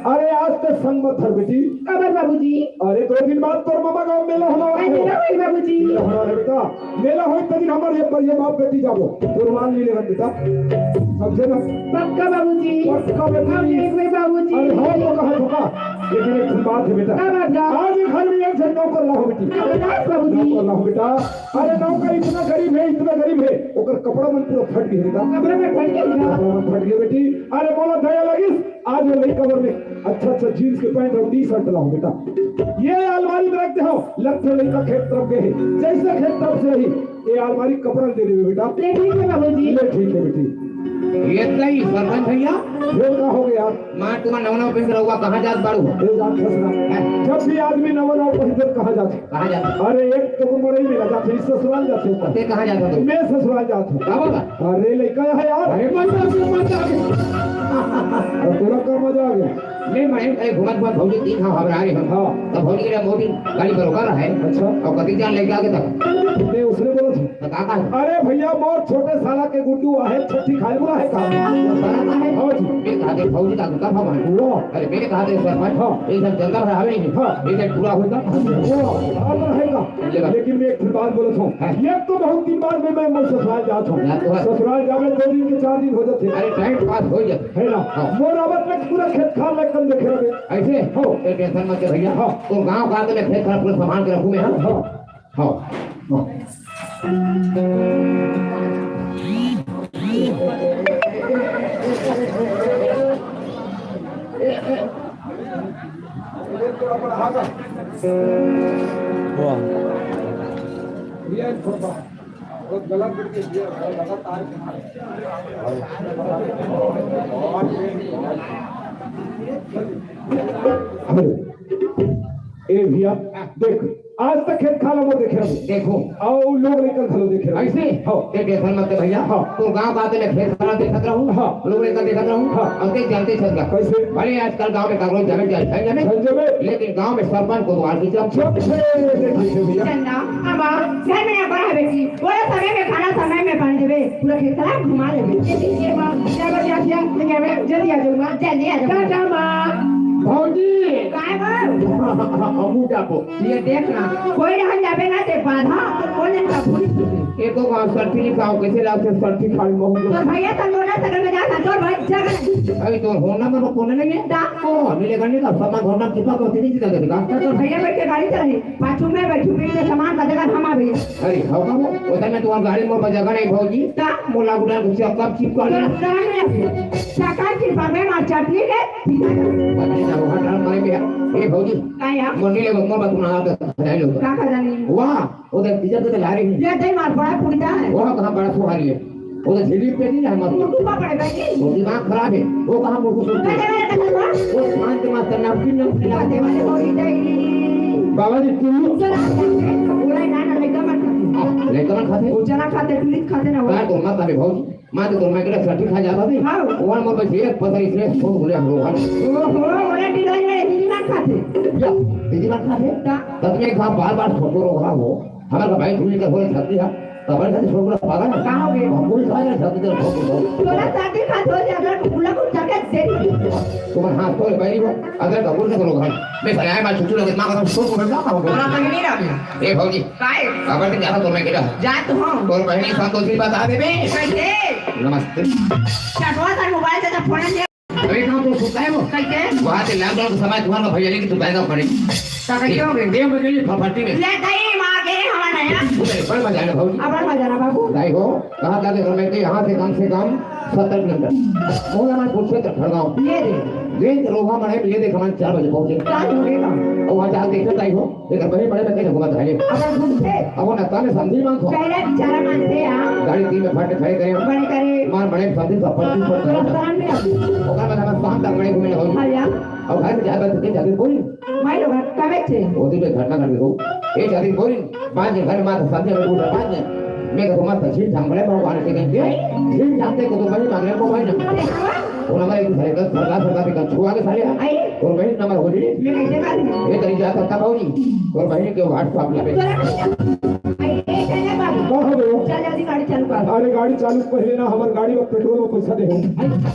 अरे आज तो संग मत धर बेटी। काबर बाबूजी? अरे दो दिन बाद तोर मामा गाँव मेला होना वाला अरे है। मेला होई बाबूजी। मेला होना वाला है बेटा। मेला होई तभी हमारे ये, ये बाप बेटी जाबो। कुर्बान नहीं लेगा बेटा। समझे ना? पक्का बाबूजी। पक्का बेटी। हम एक में बाबूजी। अरे हाँ, तो कहा धोखा। लेकिन एक ठन बात है बेटा। क्या बात है? आज ही घर में एक जन नौकर लाओ बेटी। क्या बात है बाबूजी? नौकर लाओ बेटा। अरे नौकर इतना गरीब है, इतना गरीब है। ओकर कपड़ा मन पूरा फट गया बेटा। कपड़ा में फट गया। कपड़ा में फट गया बेटी। अरे बोला दया लगिस। आज वो लइका बर में अच्छा अच्छा जींस के पैंट और टी शर्ट लाओ बेटा। ये अलमारी में रख दे हो, लगथे लइका खेत तरफ गए हे, जैसे खेत तरफ से रही, ये अलमारी कपड़ा दे देवे बेटा। ले ठीक है बाबूजी। ले ठीक है बेटी। ये इतना ही सरपंच भैया। फिर का हो गया? माँ तुम्हारा नवा नवा पहन रहुआ कहाँ जात बाड़ू हो? ये जात फंसना। हैं? जब भी आदमी नवा नवा पहन कहाँ जात? कहाँ जात? अरे एक तो मोरे ही मिला जात, इस ससुराल जात होता। ते कहाँ जात हो? मैं ससुराल जात हूँ। का बाबा? अरे लइका है यार। अरे मजा आ गया, मजा आ गया। और पूरा का मजा आ गया। नहीं, मैं, ए, घुमत घुमत भौजी तीन हाँ हमरा आए हम। हाँ। तब भौजी के मोदी गाड़ी पर उतर रहा है। अच्छा। और कति जान लेके आगे तक। मैं उसने बोला था। तो का कहा? अरे भैया, मोर छोटे साला के गुड्डू आहे, छठी खाए बुला है का? तो साला का है? हाँ जी। मैं कहा दे भौजी का गुड्डा भगवान। वो। अरे मैं कहा दे सर भाई। हाँ। ये सब जंगल रहा नहीं। हाँ। ये सब पूरा होता। वो, हाँ, तो है का? ले बा। लेकिन मैं एक फिर बात बोलत हूँ। हाँ। ये तो बहुत दिन बाद में मैं, मैं ससुराल जात हूँ। जात हूँ। ससुराल जावे दो दिन के चार दिन हो जाते। अरे टाइम पास हो जाते। है ना? हाँ। मोर आवत में पूरा खेत खार लग कर देखे रहे। ऐसे? हो। ए, टेंशन मत ले भैया। हाँ। तो गाँव का तो मैं खेत खार पूरा संभाल के रखूँ मैं, हाँ? हाँ। हाँ। हाँ। वाह। हेलो। ए भैया, देख, आज तक खेत खार ला मोर देखे हँव। देखो। अउ लोग लइका घलो देखे हँव। अइसे? हाँ। ते टेंशन मत ले भइया। हाँ। तोर गाँव का ते मैं खेत खार ला देखत रहूँ। हाँ। लोग लइका देखत रहूँ। हाँ। अउ ते जानते छस गा। कइसे? भले आजकल गाँव में काकरो जमीन जाए, है ना? है जमीन। लेकिन गाँव में सरपंच कोतवाल के चमचे। चमचे, देखिए भइया। चंदा, अब घर में अब्बड़ हे बेटी। बोले समय में खाना समय में बना देबे, पूरा खेत ला घुमा देबे। ये ठीक हे माँ, क्या बजा दिया? मैं कह रहे, जल्दी आ जाऊंगा। जल्दी आ जाऊंगा। टाटा माँ। भौजी। काय बाबू? हमू जाबो। ये देख ना, कोई रहन जाबे ना ते बाधा, तो कौन है बाबू? ये तो वहाँ सर्दी लिखा हो, कैसे लाओ से सर्दी खाली महू तो भैया तन बोला सगल में जा, तोर भाई जगह नहीं। अरे तो होना में कोने नहीं है? दा। ओ, मिलेगा नहीं का, सामान होना कितना को तेरी की जगह का। तो भैया बैठ के गाड़ी चलाई, पाछू में बैठू, पीछे सामान का जगह हम आ भैया। अरे, हो का वो? उधर में तुम्हारी गाड़ी मोर पर जगह नहीं भौजी। का? मोला गुड़ा को चक्कर चिपका ले। तो गाड़ी में चक्कर चिपका में मार चटनी के। पता नहीं ना, वहाँ डाल मारे भैया। ए भौजी। का या? मोर नहीं ले, मोर पर तुम आ तो नहीं लो। का कर जानी? वाह, उधर डीजल पे तो ला रही है। ये दे मार बड़ा पुड़िया है। वहाँ कहाँ बड़ा सुहारी है? वो तो झिल्ली पे नहीं है, मत। मुर्गू पकड़े बैठी। वो दिमाग खराब है, वो कहाँ मुर्गू सुनते हैं? वो खान के मास्टर नमकीन, नमकीन खाते वाले हो ही नहीं। बाबा जी, टुल्लू। चला, पूरा ना, ना, लइका मन खाते। लइका मन खाते? वो चना खाते, टुलिप खाते ना वो। काय तो मत अबे भौजी, मैं तो मैं के सर्दी खा जाता थी। हाँ। वो मोर बस एक पता इसने फोन बोले हम लोग। ओहो, ओरे डिजाइन में हिंदी ना खाते। या, हिंदी ना खाते? ता? तब मैं कहा बार-बार फोटो रो रहा हो। हमारा भाई भूल के बोले छाती है, तो हमारे साथ छोड़ पागल है। कहाँ हो गए? हम पूरी सारी छाती तेरे फोटो रो। तोरा शादी का दो हजार टुकड़ा को जाके दे दी। तुम्हारा हाथ तो भाई वो, अगर कबूल कर लो भाई। मैं सलाह बात छुट्टी लगे, माँ का फोटो रो ना हो। तोरा कहीं नहीं रहा। ए भौजी। काय? अब तो ज्यादा तो मैं गिरा। जा तो हम। तोर बहनी संतोषी बता दे बे। कैसे? नमस्ते। चटवा सर मोबाइल से तो फोन दे। अरे कहाँ तो सुता है वो? कैसे? वहाँ से लॉकडाउन के समय तुम्हारा भैया लेके तू पैदा पड़े। तो कैसे हो गए? देव में गई प्रॉपर्टी में। ले गई माँ के हमारा नया। अरे बड़ मजा आया भाई। अब बड़ मजा ना बाबू। दाई हो, कहाँ जाके घर में थे? यहाँ से कम से कम सत्तर किलोमीटर। मोला मैं पूछे तो खड़गांव। ये दे। ये रोहा मड़े में ये देख, हमारे चार बजे पहुंचे। क्या हो गया? और वहाँ जाके देखो दाई हो। एकर बहिन बड़े में कहीं घुमत रहे। अपन घूमते। अब वो नत्ता में समझी मांगो। पहले बेचारा मानते हैं। गाड़ी तीन में फट खड़े करे। बड़े करे। मार बड़े समझी सब पर तीन पर करे। रस्ता में अब। ओकर बाद हम शाम तक बड़े घूमे हो। हाँ यार। और घर में जाकर के जाते कोई। मैं लोग कबे थे। वो दिन में घटना घट गई हो। ये जाती कोई। पाँच घर में मार समझे में पूरा पाँच। मैं तो मस्त झील झाम बड़े भगवान के गए। झील झामते को तो बड़ी मांगे को भाई ना। अरे हाँ। वो हमारे एक दूसरे का सरकार सरकार के छुआ के सारे। आई। और बहन नंबर हो रही। मैं कैसे करूँ? ये कहीं जा सकता भाई। और बहन के WhatsApp लगे। तोरा कुछ नहीं। आई, ए, चले बाबू। कहाँ हो गए? चल जल्दी गाड़ी चालू कर। अरे गाड़ी चालू पहले ना, हमारे गाड़ी में पेट्रोल में पैसा दे। आई,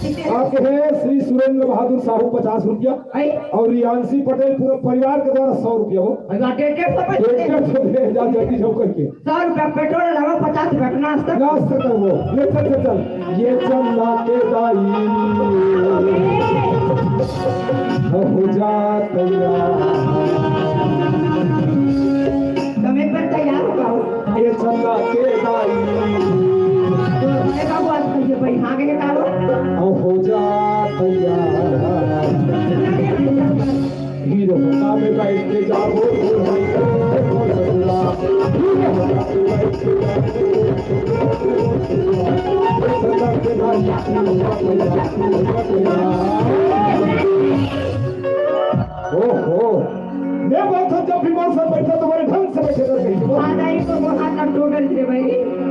ठीक है। आपके है श्री सुरेंद्र बहादुर साहू पचास रुपया। आई। और रियांशी पटेल पूरे परिवार के द्वारा सौ रुपया हो। अरे, डेढ़ डेढ़ सौ पैसे। डेढ़ डेढ़ सौ दे, जा जल्दी जाओ करके। सौ रुपया पेट्रोल लगाओ, पचास रुपया का नाश्ता। नाश्ता कर लो। ले चल, चल, चल। ये चंदा के दाई हो जा तैयार। तुम एक बार तैयार हो जाओ। ये चंदा के दाई। अरे बाबू, आज कहिए भाई, हाँ के निकालो। हो जा तैयार। हीरो होंडा में बैठ के जाओ, हीरो होंडा में बैठ के जाओ। ओहो, मैं बहुत हूँ, जब भी मौसम बैठा तुम्हारे ढंग से बैठे रहते हैं। आ जाइए तो वो हाथ हम दो कर दे भाई।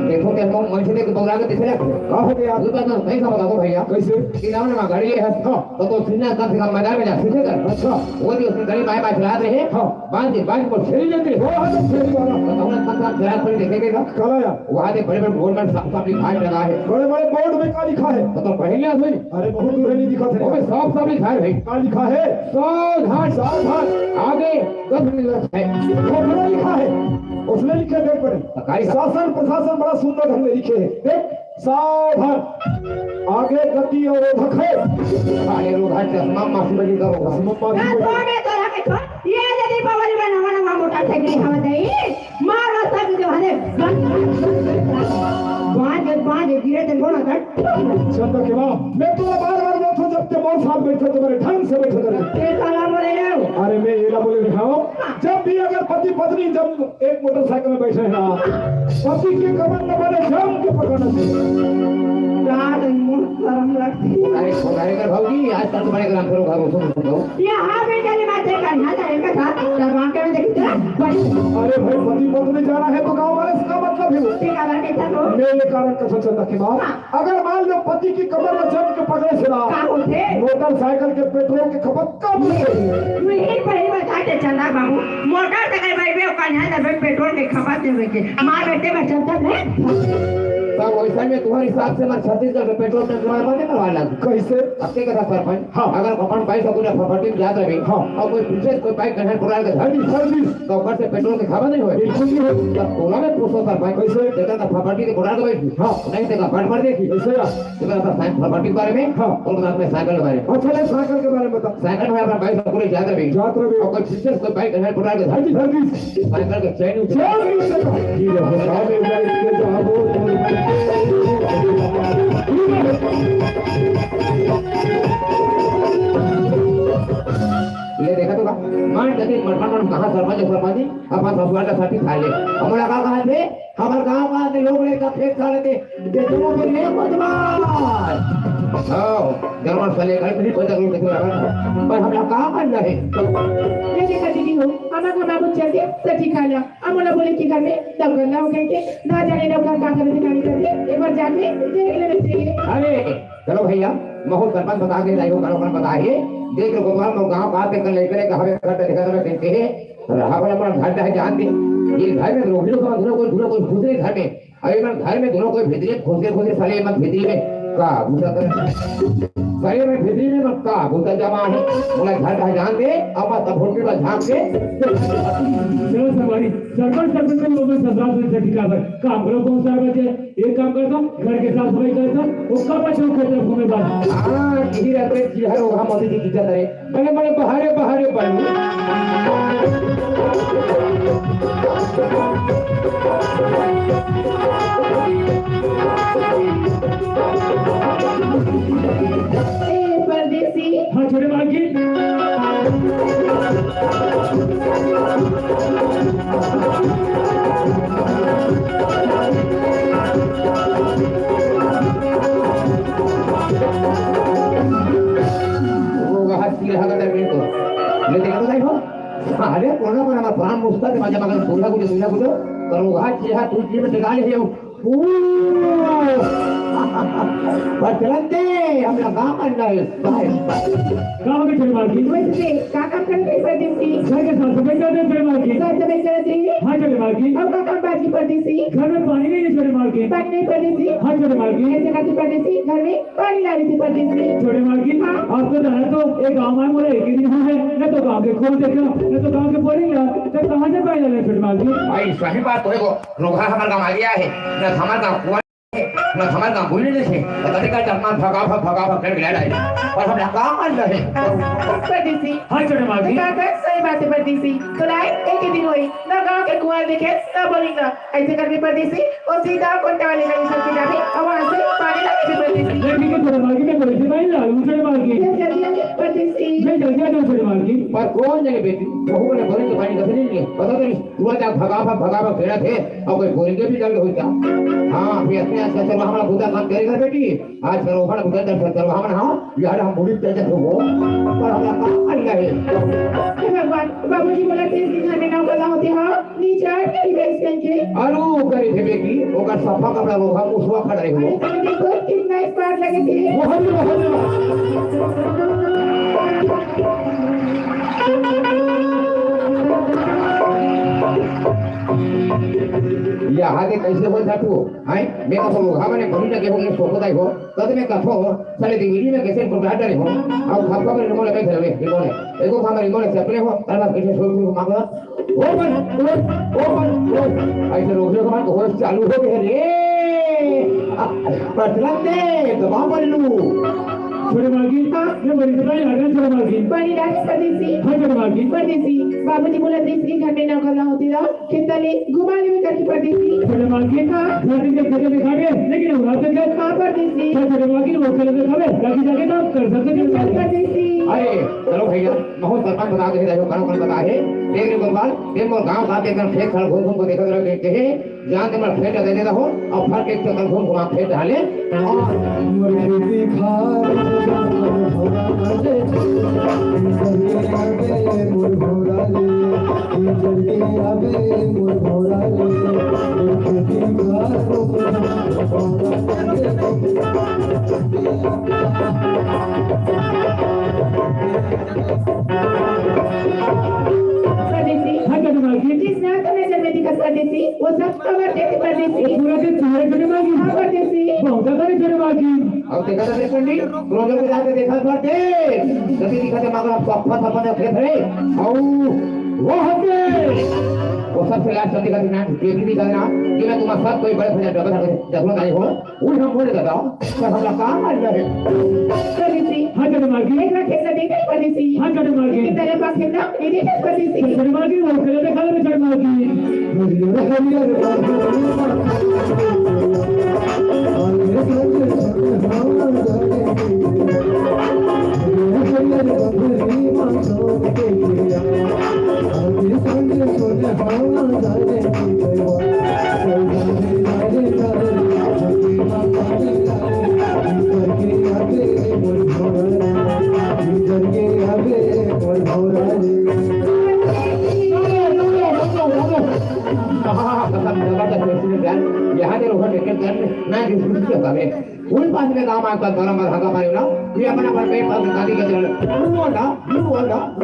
देखो क्या मौसम से देख बौरा के दिख रहा है। का हो गया? ये बात नहीं समझ आता भैया। कैसे? कि रावण में गाड़ी ले है। हाँ। तो, तो सीना कम से कम मैदान में जा सीधे कर। अच्छा। वो भी उसने गली बाएं बाएं चला रहे हैं। हाँ। बांध के, बांध के छेड़ी लेते हैं। वो है तो छेड़ी वाला। तो हमने कम से कम जरा थोड़ी देखेंगे ना। कल आया। वहाँ के बड़े बड़े बोर्ड में साफ साफ लिखा है, लगा है। बड़े बड़े बोर्ड में क्या लिखा है? तो, तो पहले हुई। अरे बहुत दूर है, नहीं दिखा वो थे। भी साफ साफ लिखा है भाई। क्या लिखा है? सावधान। सावधान। आगे गंभीर है। वो बड़ा लिखा है। उसने लिखे देख बड़े। तो क्या लिखा? शासन प्रशासन बड़ा सुंदर ढंग से लिखे है। देख। सावधान, आगे गति अवरोधक है। अरे रोधा चश्मा मासी बजी करो। चश्मा मासी बजी। तो आगे तो रखे तो, ये यदि पवन में नवा नवा मोटरसाइकिल हवा दे, मारो सब जो है, बांध, बांध, गिरे दिन गोना कर। चंद्र के बाप, मैं तो बार बार बोलता हूँ, जब मोर साथ बैठो, तुम्हारे ढंग से बैठो करके। ये काला बोले रहे हो? अरे मैं ये ना बोले रहा हूँ, जब भी अगर पति पत्नी जब एक मोटरसाइकिल में बैठे हैं ना, पति के कमर में बड़े जम के पकड़ना चाहिए। यार, मुझे शर्म लगती है। अरे, सुधारे कर भाऊजी, आज तक तुम्हारे ग्राम करो, घर सुन, सुन लो। ये हाँ, मैं चली बात है, कन्हा जाने का था, दरबार के में देखी तेरा, बड़ी। अरे भाई, पति पत्नी जाना है तो गाँव वाले से का मतलब है? ठीक है, ठीक है, तो। मैं ये कारण कसम से रखी माँ, अगर मान लो पति की कमर में जम के पकड़े से ना, का होथे? मोटरसाइकिल के पेट्रोल की खपत कम हो गई है। तू ही पहले बता दे चंदा बाबू, मोटरसाइकिल भाई बे, कन्हा जब पेट्रोल की खपत नहीं हुई थी, माँ बेटे में चलता नहीं। तब वैसा में तुम्हारे हिसाब से मैं छत्तीसगढ़ में पेट्रोल टंकी वाला बंद करवा लग। कैसे? अब क्या कथा सरपंच? हाँ। अगर अपन बाइक को पूरा प्रॉपर्टी में जाता भी, हाँ। और कोई पीछे से कोई बाइक कन्हा पुरा के धर दी, धर दी। तो ऊपर से पेट्रोल की खपत नहीं हुई। बिल्कुल नहीं हुई। तब टोला में पूछो सरपंच, कैसे? देखा था प्रॉपर्टी के पुरा के बैठी। हाँ। नहीं देखा, बंद कर देखी। कैसे? तो मैं अपना साइकिल प्रॉपर्टी के बारे में, हाँ। और मैं अपने साइकिल के बारे में। अच्छा, ले साइकिल के बारे में बता। साइकिल में अपना बाइक पूरे जाते भी। जाते भी। और कोई पीछे से कोई बाइक कन्हा पुरा के धर दी, धर दी। साइकिल का चैन उतर चैन उतर ये रहो, सामने बैठ के जाओ। ये देखा तो का? मान जदी मटका में कहाँ सरपंच, सरपंच जी, अपन ससुराल का साथी खा ले। हमला का कहा थे? हमर गाँव का आदमी लोग ले का खेत खा लेते। देखो तो ये बदमाश। हाँ, गरम मसाले का इतनी पैसा लोग कितना लगा। पर हमला का कर रहे? ये देखा दीदी हो, हमर का बाबू चल के सठी खा लिया। अब मोला बोले कि घर में तब गंदा हो गए के, ना जाने ना घर का करे, काम करके, एक बार जाके देख लेना चाहिए। अरे, चलो भैया, महू सरपंच बता के जाइयो, करो कौन बता है? देख लो गोपाल, मोर गाँव का ते कल लेकर एक हवे घर पे देखा था, मैं कहते हैं, रहा बोला, मोर घर है, जान दे। ये घर में रोहिलो का दूनो कोई, दूनो कोई दूसरे घर में। अरे, मैं घर में दूनो कोई भीतरी में घुसे, घुसे साले, मैं भीतरी में का घुसा कर। साले, मैं भीतरी में मत का घुसा जमा है। मोला घर का जान दे, अब मैं तब होटल में झांक के। चलो संगवारी, सरपंच, सरपंच में लोग में ससुराल से ठिका कर। काम करो, कौन सा बचे? एक काम करता हूँ, घर के साफ सफाई करता हूँ, उसका बच्चों के तरफ घूमे बात। हाँ, यही रहते हैं, चिल्हर होगा, मोदी जी की इज्जत है। बड़े, बड़े, बहारे, बहारे, बड़े। ए, परदेसी। हाँ, छोटे मालकिन। वो वहाँ चिल्हा कर बैठ तो। ले देखा तो नहीं हो? अरे, कोना पर हमारा प्राण मुस्ता के मजा मगन दूल्हा कुछ, दूल्हा कुछ। पर वो वहाँ चिल्हा तू जी में टिका ले हो। ओ! बदलते, हम लगा मन नहीं, बाय, बाय। गाँव के छोटे मालकिन। वैसे, का काम करते हैं परदेसी? घर के साफ सफाई करते हैं छोटे मालकिन। साफ सफाई करते हैं। हाँ, छोटे मालकिन। अब का काम बाकी परदेसी? घर में पानी नहीं है छोटे मालकिन। पानी नहीं परदेसी? हाँ, छोटे मालकिन। ऐसे करते परदेसी, घर में पानी ला रही थी परदेसी। छोटे मालकिन, हाँ। आप तो जाना तो एक गाँव में मोला एक ही दिन हुआ है, न तो गाँव के खोल देखा, न तो गाँव के पढ़ी ला, तो कहाँ से पानी ला रहे छोटे मालकिन? भाई, सही बात तो है वो। रोगहा हमर गाँव आ गया है, न हमर गाँव कुआं है, न हमर गाँव बोली नहीं है। पता नहीं का चकमा भगा भग, भगा भग कर गिला डाले। पर हम गाँव मान रहे। परदेसी। हाँ, छोटे मालकिन। बेटा, सही बात है, परदेसी। तो लाए, एक ही दिन हुई, ना गाँव के कुआं देखे, ना बोली ना। ऐसे करके परदेसी, और सीधा कोंटे वाले गली छोड़ के जावे, और वहाँ से पानी लाके भी परदेसी। ये ठीक है, छोटे मालकिन, मैं बोली थी, भाई, लालू छोटे मालकिन। ये जल्दी आइए, परदेसी। मैं जल्दी आ जाऊँ, छोटे मालकिन। पर कौन जाए बेटी? बहू ने बोले तो पानी कसरी नहीं है। पता तो नहीं। तू जा भगा भग, भगा भग खेलत हे, अउ कोई बोल के भी जल्द हो जा। हाँ, अभी इतने अच्छा चलो हमारा बुद्धा काम करेगा बेटी। आज करो हमारा बुद्धा दर्शन करो हम ना, यार हम बुरी तेज हो। पर हम काम कर गए। हे भगवान, बाबूजी बोला तेज दिखा में ना बोला होते हाँ, नीचे आठ करी भैंस कहीं के। अरे वो करे थे बेटी, ओकर सफा कपड़ा लोहा मुसवा खड़ा रहे हो। अरे तुम देखो कितना स्मार्ट लगे थे। वो हल्ला, हल्ला। यहाँ के कैसे हो जातू? हैं? मैं कथो लोहा मने भरी लगे हो, मैं सोको दाई हो, तब मैं कथो, साले दिल्ली में कैसे गुंडा डरे हो? अब खापा में रिमोट लगे घर में, रिमोट है। एको खामा रिमोट से अपने हो, तारा कैसे सो मांगो? ओ बन, ओ, ओ बन, ओ। ऐसे रोक लो, कमान होश चालू हो गए रे। पटलते, दबा बल्लू। छोटे मालकिन, हाँ। मैं बड़ी सदाई आ गया, छोटे मालकिन। बड़ी राज परदेसी। हाँ, छोटे मालकिन। परदेसी। बाबूजी बोला, "तीसरी घर में ना करना होती ना, खेता ले घुमा ले करके परदेसी।" छोटे मालकिन, घर के खेते में खा गए, लेकिन वो रात में क्या? हाँ, परदेसी। तो छोटे मालकिन वो खेते में खा गए, बाकी जाके काम कर सकते हैं। परदेसी। अरे, चलो भैया, बहुत सरपंच बता दे, देखो, करो, करो बता है। देख रे गोपाल, देख मोर गांव का, देख खेत खल घूम घूम को देखत रहे, देख के, जान दे, मैं खेत दे देता हूँ, अब फल के चक्कर घूम घुमा खेत डाले। मोर खेती खार, मोर भोरा रे, मोर भोरा रे, मोर खेती खार, परदेसी। हाँ, छोटे मालकिन। जिस नाते में जन्मे दिखत परदेसी, वो सब कवर देते परदेसी। पूरा दिन तुम्हारे छोटे मालकिन। हाँ, परदेसी। बहुत ज्यादा रे छोटे मालकिन। अब देखा था पंडित, रोजों के जाके देखा था देख। जल्दी दिखा था मगर आपको अप्पा थप्पा ने खेत है। आओ, वो हंसे। वो सबसे लास्ट दिखा था ना, ये भी दिखा ना, कि मैं तुम्हारा सब कोई बड़े भैया डबल हंसे, डबल नहीं हो। उन हम बोले दादा, पर हमरा का मालूम है? परदेसी। हाँ, छोटे मालकिन। एक लाख खेत देखे परदेसी। हाँ, छोटे मालकिन। कितना लंबा खेत ना, ये देखे परदेसी। छोटे मालकिन, वो खेत देखा ले, छोटे मालकिन। हरियर, हरियर, यहाँ के लोग टेक्निकल मैं डिस्कस करता है। उन पास में काम आता है, गरम और हगा पानी ना, ये अपना पर पेट पर गाली का चलन। वो ना, वो ना,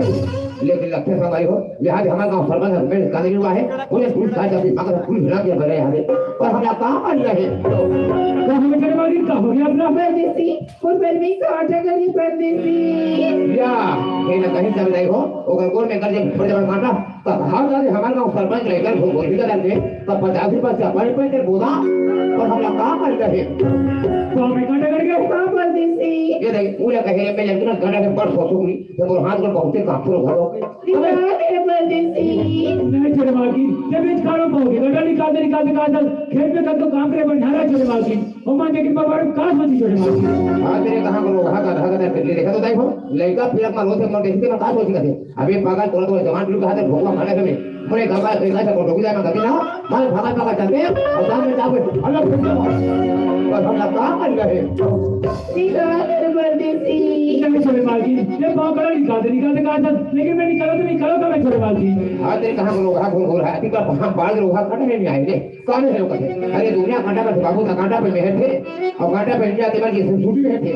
लेकिन लक्ष्य सवाई हो, यहाँ के हमारे गांव सरपंच है, मैं गाली हुआ है, उन्हें पुलिस का जब भी मगर पुलिस ना दिया बने यहाँ पे, और हम यहाँ काम कर रहे हैं। तो हमें करवा दी, का हो गया अपना? परदेसी, वो गर्मी का आटा करी परदेसी। या, कहीं ना कहीं चल रही हो, अगर गोल में कर जब छोड़ जब मारना, तब हम जाते हमारे गांव सरपंच लेकर वो गोल भी कर दे, तब पचास रुपए से अपन पे तेरे बोला, और हम यहाँ काम कर रहे हैं। तो हमें काटा कर गया? हाँ, परदेसी। ये देख, पूरा कहे, मैं लड़की ना गाना के पर सोचूंगी। जब वो हाथ में पहुंचे, काम पूरा भरो। निकाल दे परदेसी। नहीं छोटे मालकिन, जब ये निकालो पाओगे, गड्ढा निकालते, निकालते, निकालते, खेत में तक तो काम करे, बंधारा छोटे मालकिन। ओ माँ, लेकिन बाबा, का सोची छोटे मालकिन? हाँ, तेरे कहाँ को लोग, हाँ, का, हाँ, का, बिल्ली देखा तो ताई हो, लड़का फिर अपना रोते मर देखते, मैं का सोची करते? अबे पागल, तोरा तो जवान लोग हाथ में भोकवा मारे हमें। मोरे गंगा, गंगा से फोटो भी जाना कभी ना, मार भागा, भागा चलते हैं, और सामने जाओगे, अलग हो जाओ। और हम लोग कहाँ कर रहे हैं? निकाल दे परदेसी। नहीं छोटे मालकिन, ये पाँव कड़ा निकालते, निकालते कहा था, लेकिन मैं निकाला तो निकाला था मैं छोटे मालकिन। हाँ, तेरे कहाँ को लोग, हाँ, घूम, घूम रहा है, अभी तो हम बाल लोग, हाँ, कटे नहीं आए थे, कौन है लोग कटे? अरे दुनिया कांटा का बाबू था, कांटा पे मेहर थे, और कांटा पे इंडिया के बाद ये सब छुट्टी रहे थे।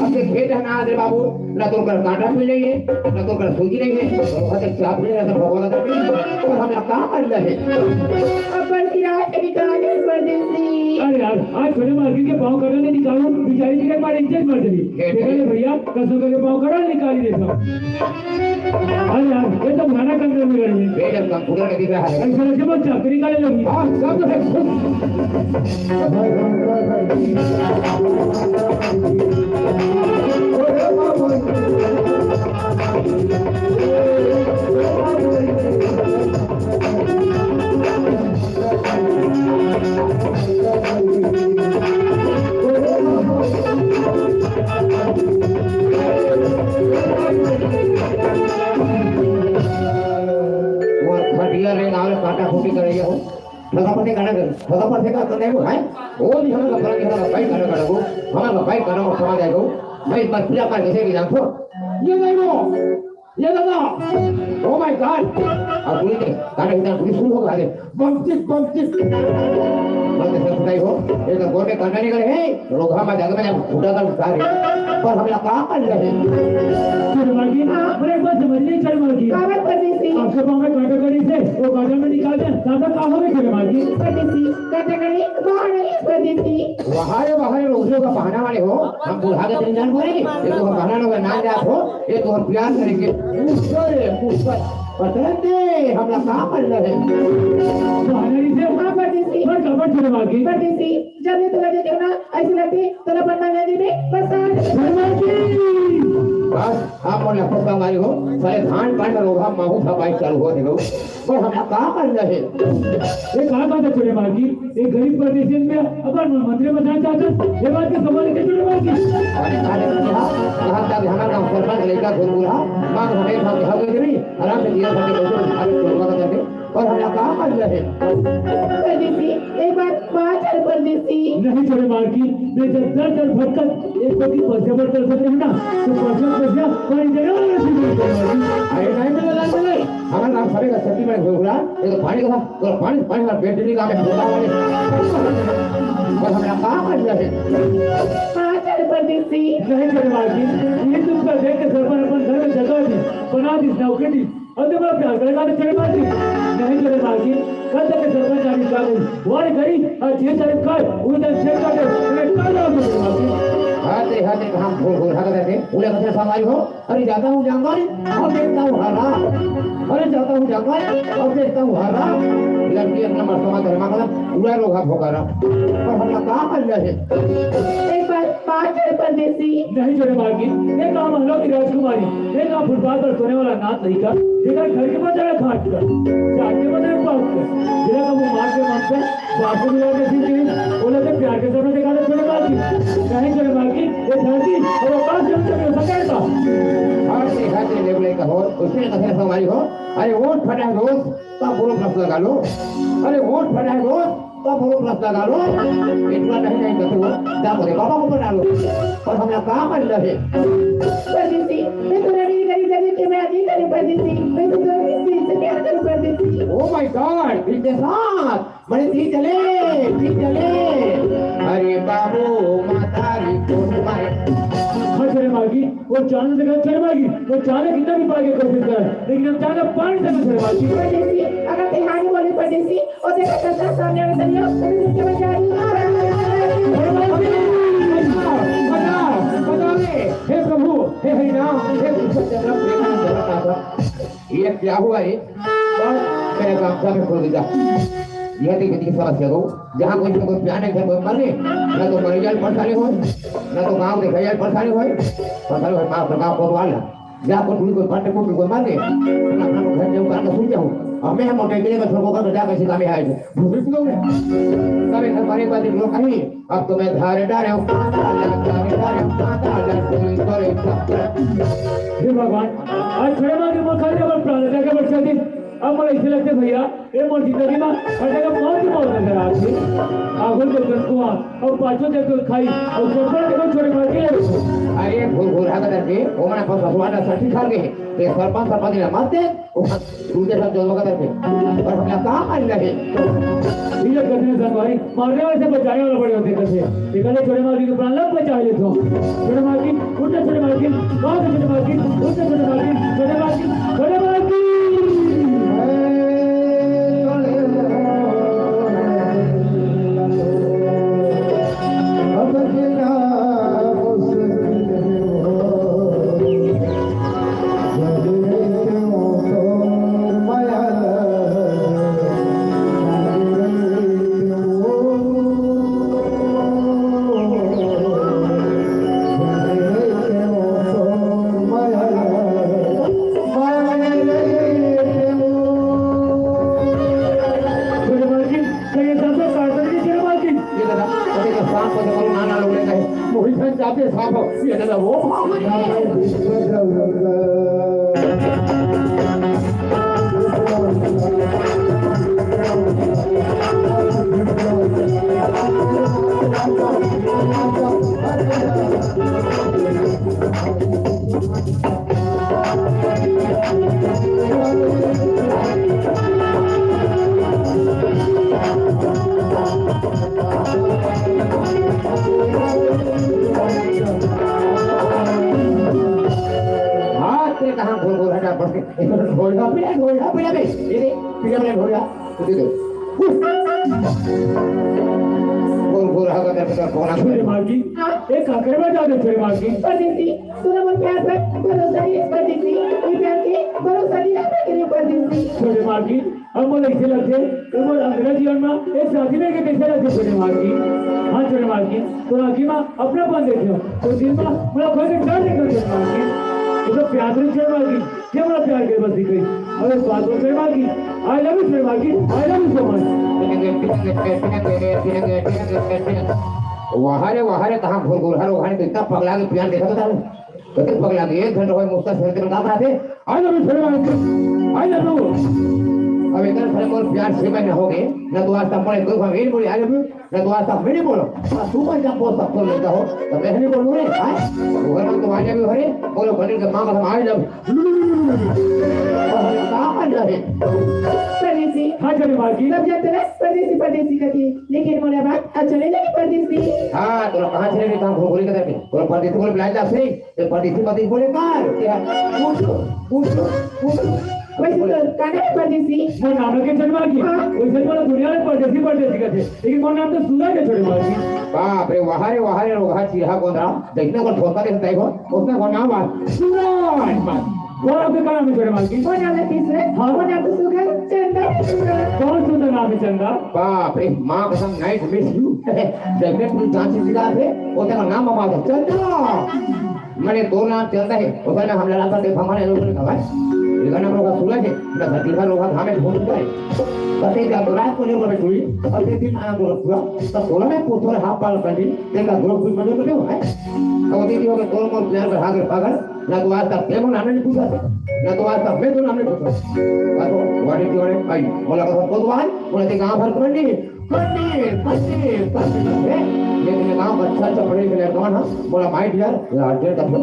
अब ये खेत है ना, अरे बाबू, ना तो कर कांटा भी नहीं है, ना तो कर सूजी नहीं है, और वहाँ तक चाप नहीं रहता, भगवान का, और हम लोग कहाँ कर रहे हैं? अपन किराए पे निकाल दे परदेसी। अरे यार, आज छोटे मालकिन के पाँव कड़ा नहीं निकालूं, बेचारी जी के मारे इज्जत मर जाएगी। ये देखा ले भैया, कसम करके पाँव कड़ा निकाल ही देता हूँ। अरे यार, ये तो गाना करने में लगी है। ये जब कंप्यूटर में दिख रहा है। ऐसा लगे वो चाकरी का ले लगी। हाँ, सब है। वो खटिया रे नाल काटा खूटी करे हो। फटाफट से गाना कर, फटाफट से का करने को है? वो भी हमारा फर्क है, हमारा भाई गाना गाना को, हमारा भाई गाना को समझ आएगा। मैं बस पूजा पाठ कैसे भी जानतो। ये नहीं वो, ये दादा, oh my God। अब पूरी गाना इतना पूरी शुरू होगा, अरे, बम चिक, बम चिक। बस ऐसा सुनाई हो, ये तो गोर में गाना नहीं करे, हे, रोगा में जाके मैं फूटा का उतार है। पर हम लोग काम कर रहे हैं। छोटे मालकिन, हाँ। अरे, बस समझ नहीं, छोटे मालकिन। कावत परदेसी। आपके पाँव में कांटा कड़ी से, वो गाना में निकाल दे, दादा का हो गए छोटे मालकिन? परदेसी, कांटा कड़ी, बाहर नहीं परदेसी। वहाँ रे, वहाँ रे, रोहियों का बहाना वाले हो, हम बुढ़ा के दिन जान बोलेंगे, ये तो हम बहाना ना, ना जात हो, ये तो हम प्यार करेंगे। मुस्कुर, मुस्कुर, पसंद है, हम लोग काम कर रहे हैं। बहाना नहीं से, हाँ, परदेसी। पर कपड़ छोटे मालकिन। परदेसी, जब ये तोला देखे ना, ऐसे लगते, तोला पन्ना नहीं देवे, बस आज। छोटे मालकिन। बस, आप मन ला खुश संगवारी हो, साले धान पान में रोहा माहू था बाइक चालू हो देखो। पर हम का कर रहे? ये का बात है छोटे मालकिन? एक गरीब परदेसी में अपन मंत्री में जाना चाहता है। ये बात के सवाल के छोटे मालकिन। अरे साले, कहा, कहा था कि हमारा गांव सरपंच लड़का घुरघुरा, मां हमें था कि हवे नहीं, आराम से जिया करके बैठो, आगे छोड़वा करके। और हम यहाँ काम कर रहे हैं। परदेसी, एक बार बात है परदेसी। नहीं छोटे मालकिन, मैं जब दर दर भटकत एक पति पसिया पर तरसत रही ना, तो पसिया पसिया पानी देना वाला थी मेरे छोटे मालकिन। अरे नहीं मिला, नहीं मिला। हमारा नाम सभी का सती में घुरघुरा, ये तो पानी का था, तो पानी, पानी का पेट नहीं काम है, घुरघुरा वाले। और हम यहाँ काम कर रहे हैं। बात है परदेसी। नहीं छोटे मालकिन, ये तुमका देख के सरपंच अपन घर में जगह दी, बना दी, नौकरी दी। अरे बड़ा प्यार करेगा तो छोटे मालकिन। नहीं छोटे मालकिन, कल तक के सरपंच आदि का गई। वारे गई, और जे सारे कर, उधर से कर दे, उन्हें कर दो छोटे मालकिन। हाथे, हाथे, हम घोर, घोर, हाथ करके, उन्हें कसर सवारी हो। अरे जाता हूँ जंगल, अब देखता हूँ हरा। अरे जाता हूँ जंगल, अब देखता हूँ हरा। लड़की एक नंबर समा धर्मा कदम, पूरा लोग हाथ होकर। पर हम लोग कहाँ कर रहे हैं? एक बार बात है परदेसी। नहीं छोटे मालकिन, ये काम हम लोग की राजकुमारी। ये काम फुटपाथ पर सोने वाला नाथ नहीं का, ये काम घर के पास जाना खाट का। जाके बने पाप का। जिला का वो मार के मारता है, बाप को मिला के सीख गई। बोला तो प्यार के सामने देखा तो छोटे मालकिन। नहीं छोटे मालकिन, ये धरती और वो पास जब तक हो सके था। हर से हर से लेबले का हो, उसने कथे हमारी हो। अरे वोट फटा है दोस्त, तब बोलो प्रश्न लगा लो। अरे वोट फटा है दोस्त, तब बोलो प्रश्न लगा लो। इतना नहीं, नहीं करते हो, जा बोले बाबा को बना लो। और हम यहाँ काम कर रहे। परदेसी, मैं तो रवि गरीब गरीब के मैं अजीब करूँ परदेसी, मैं तो रवि से प्यार करूँ परदेसी। Oh my God, बिंदेसात, बड़े दी चले, दी चले। अरे बाबू, मातारी को मारे। हाँ, छोटे मालकिन, वो चांद देखा छोटे मालकिन, वो चांद कितना भी पाके कोशिश कर, लेकिन हम चांद पानी तक छोटे मालकिन। परदेसी, अगर तिहानी बोले परदेसी, और देखा करता सामने में तनिया, तभी उसके में जा रही है। छोटे मालकिन, बता, बता, बता रे, हे प्रभु, हे हरिनाम, हे कृष्ण चंद्र प्रेम जगन्नाथ। ये क्या हुआ है? बस मेरे गांव में खोल दिया। ये देखिए, देखिए, समस्या को, जहाँ कोई, कोई प्यार नहीं, कोई मर नहीं, ना तो मर जाए परेशानी हो, ना तो गांव के भैया परेशानी हो, परेशानी हो, माँ, गांव कोतवाल है। जा को कोई, कोई फट को कोई मर नहीं, ना, ना, घर में उतार के सुन जाऊँ। और मैं मोटे के लिए बस लोगों का बजा कैसे काम है, भूख भी लोग हैं। तब एक बारी बात लोग कहीं, अब तो मैं धारे डारे हूँ, धारे डारे हूँ, धारे डारे हूँ। हे भगवान, आज छोटे मालकिन, मैं खाली अब प्राण लगा के बच्चा दिन, अब मैं इसे लगते भैया, ये मोर जिंदगी में हर जगह मौत ही मौत नजर आ रही है। आगो जब तक कुआं और पाछो जब तक खाई और चप्पल देखो छोटे मालकिन। अरे घुरघुरा करके, वो मन अपन ससुराल में सठी खा गए, तो ये सरपंच, सरपंच ने मत दे। दूसरे सब जोड़ों का करके। और हम यहाँ काम आ रहे हैं। ये कठिन संगवारी, मारने वाले से बचाने वाला बड़े होते हैं। कैसे? निकले छोटे मालकिन के प्राण लग बचा लेते हो। छोटे मालकिन, उठे छोटे मालकिन, बाहर छोटे मालकिन, उठे छोटे मालकिन, छोटे मालकिन, छोटे मालकिन। ये दादा, अरे का सांप को देखो, नाना लोग लेते हैं। मोहित खान जाते सांप, ये दादा वो। हाथ से कहाँ घोल घोल हटा पड़ के। घोल घोल पीला, घोल घोल पीला बे। ये दे, पीला पीला घोल घोल। दे दो। घोल घोल हवा का पता कौन आ गया। छोटे मालकिन, हाँ? एक आखिरी बार जाओ छोटे मालकिन। परदेसी, तूने मोर प्यार पर भरोसा नहीं है परदेसी। ये प्यार के भरोसा नहीं रखना के लिए परदेसी। छोटे मालकिन, अब मोला अइसे लगथे, अब मोर अंधेरा जीवन मा एक साथी मिल के कइसे लगथे छोटे मालकिन? हाँ छोटे मालकिन, तोर आँखी मा अपनापन देखेंव, तोर दिल मा मोला खोए के डर देखेंव छोटे मालकिन। मतलब प्यार से छेड़ मार की, ये वाला प्यार के बस दिखाई। अरे बात में छेड़ मार की, I love you छेड़ मार की, I love you so much। वाह रे, वाह रे, कहाँ घुर घुर हर वहाँ तो इतना पगला के प्यार देखा था। कते पगला के एक घंटा होय मुस्ता से तेरे का बात है। I love you छेड़ मार की, I love you। अब इतना सारे मोर प्यार से मैं ना हो गए, ना तो आज तक मोरे कोई भाव नहीं बोली I love you। मैं तो आज तक भी नहीं बोलो। बस तू मैं जब बोल सकते हो लेता हो, तो मैं नहीं बोलूँ रे। हाँ? वो घर में तो आने भी हो रे, बोलो बने के माँ कसम I love। कहाँ बन रहे? परदेसी। हाँ, चले मार की। सब जानते ना, परदेसी, परदेसी करके। लेकिन मोला बात अच्छा नहीं लगे, परदेसी। हाँ, तो कहाँ चले गए, कहाँ घुरघुरी करते? बोलो, परदेसी बोले, बुलाए जा सही। ये परदेसी मत बोले, कार। क्या? पूछो, पूछो, पूछो। वैसे तो काना है परदेसी? वो नाम के छेड़ मार की। हाँ। वैसे तो दुनिया में परदेसी, परदेसी करते। लेकिन वो नाम तो सूरज है छेड़ मार की। बाप रे, वाह रे, वाह रे, रोगहा, चीहा, गोंदरा। देखने को धोखा दे सकता है वो। उसने वो नाम आज सूरज मार। वो आपके का नाम है छेड़ मार की? वो नाम है तीसरे। हाँ। वो नाम तो सुगर, चंदा। कौन सुंदर नाम है चंदा? बाप रे, माँ कसम, nice miss you। देखने पूरी जान से सिखा थे, वो तेरा नाम बता दो, चंदा। मैंने दो नाम चलता है, उसका नाम हम लड़ाता थे, भगवान ने लोगों ने कहा है। इधर नाम लोग सूरज है, इधर धरती का लोग घामे घूम गए। कते का तो रात को नहीं बोले कोई, और ये दिन आना तो रखुआ, तो बोला मैं पूछो रे हाथ पाल कर दी, देखा ग्रुप भी मजे करते हो, है? तो वो दीदी हो गए, तोर मोर प्यार बढ़ा कर पागल, ना तो आज तक प्रेम नाम नहीं पूछा, ना तो आज तक मैं तो नाम नहीं पूछा। तो वाटे की वाटे आई, बोला का सब कोतवाल, बोला ते गांव भर कर नहीं, पंडित, पंडित, पंडित है। लेकिन ये गांव का अच्छा, अच्छा पढ़े लिखे लड़का ना, बोला, "My dear, ये अर्जेंट का फोन।"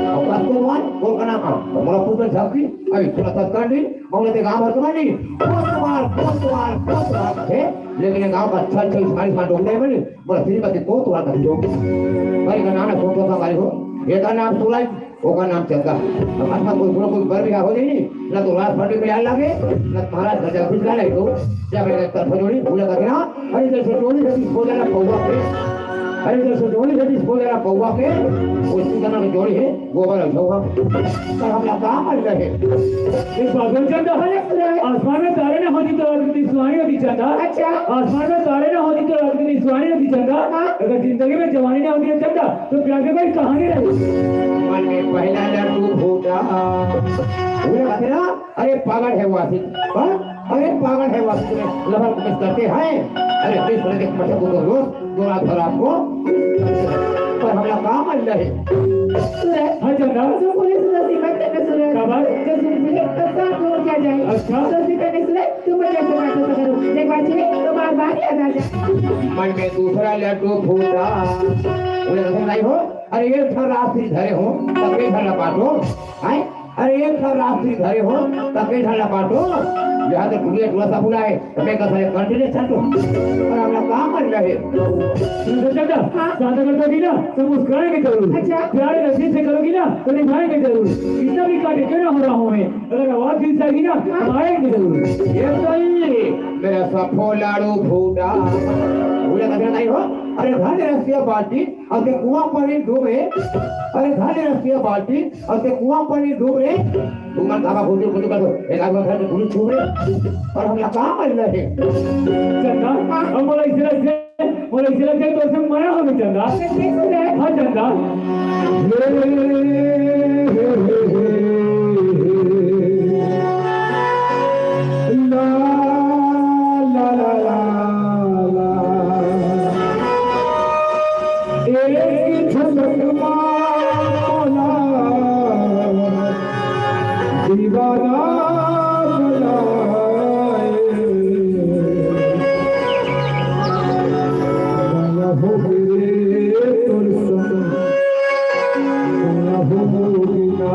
और कब को मान, कौन का नाम आ? तो बोला, "पूछ झांकी, अभी थोड़ा सा कर दी, बोले ते गांव भर के मानी, कोतवाल, कोतवाल, कोतवाल है।" लेकिन ये गांव का अच्छा, अच्छा इस्माइल खान डोंगरे बनी, बोला, "श्रीमती कोतवाल का डोंगरे।" भाई का नाम है, कौन सा भाई हो? ये का नाम सुलाई, ओकर नाम चंदा। अब आत्मा कोई गुरु कोई बर भी हो जाई, ना तो रात फटे में आग लागे, ना महाराज गजा कुछ ना ले तो, क्या बेटा तरफ जोड़ी, भूला का गिरा, अरे जैसे जोड़ी है, इसको जाना पौवा के, अरे जैसे जोड़ी है, इसको जाना पौवा के, उसकी जाना में जोड़ी है, गोबर है, पौवा। पर हम लोग काम कर रहे हैं। एक बात बोल चंदा, आसमान में तारे ना होती तो रात की सुहानी होती चंदा। अच्छा। आसमान में तारे ना होती तो रात की सुहानी होती चंदा। हाँ। अगर जिंदगी में जवानी ना होती ना चंदा, तो प्यार की कोई कहानी नहीं। मन में पहला लड्डू फूटा। बोले, "अरे, अरे पागल है वो आशिक, हाँ? अरे पागल है वो आशिक, लवर को मिस करते हैं। अरे, मिस करके मजे को तो रोज, जो रात भर आपको मिस करते हैं।" पर हमला काम आ रहा है। सूरज, हाँ, चंदा। जो पुलिस ने सीमा तक सूरज, क्या बात? जो सुन पुलिस का साथ हो क्या जाए? अच्छा। तो सीता ने सूरज, तुम मुझे ऐसे बातों से करो। एक बार जी, तो बार बार याद आ जाए। मन में दूसरा लड्डू फूटा। बोले, "अरे नहीं हो, अरे एक ठो रात्रि धरे हो, तब एक ठो लपाटो।" हैं? अरे एक ठो रात्रि धरे हो, तब एक ठो लपाटो। यहाँ तो दुनिया टुआ सा बुलाए, तो मैं कसा है कंटिन्यू छाटो। और हमला काम कर रहे। सुन तो चंदा, हाँ। ज्यादा कर दोगी ना, तो मुस्कुराएंगे जरूर। अच्छा। प्यार नसीब से करोगी ना, तो निभाएंगे जरूर। कितना भी काटे क्यों ना हो रहा हूँ मैं, अगर आवाज मिल जाएगी ना, तो आएंगे जरूर। ये सही, मेरा सफो लाड़ू फूटा। बोले, "कचरा नहीं हो, अरे धन रसिया बाल्टी, अब ते कुआं पर ही डूबे, अरे धन रसिया बाल्टी, अब ते कुआं पर ही डूब रे।" तुमन धागा भूजो, भूजो कर दो, एक आदमी घर में भूजो छू रे, और हम यहाँ काम कर रहे हैं। चंदा, हम बोला, "इसे रख दे।" बोले, "इसे लग जाए तो उसे मया हो गई चंदा।" हाँ चंदा। ला, ला, ला, ला, ला। एक झलक माला दीवाना बनाए। माया हो रे तोर संग, माया हो रे ना।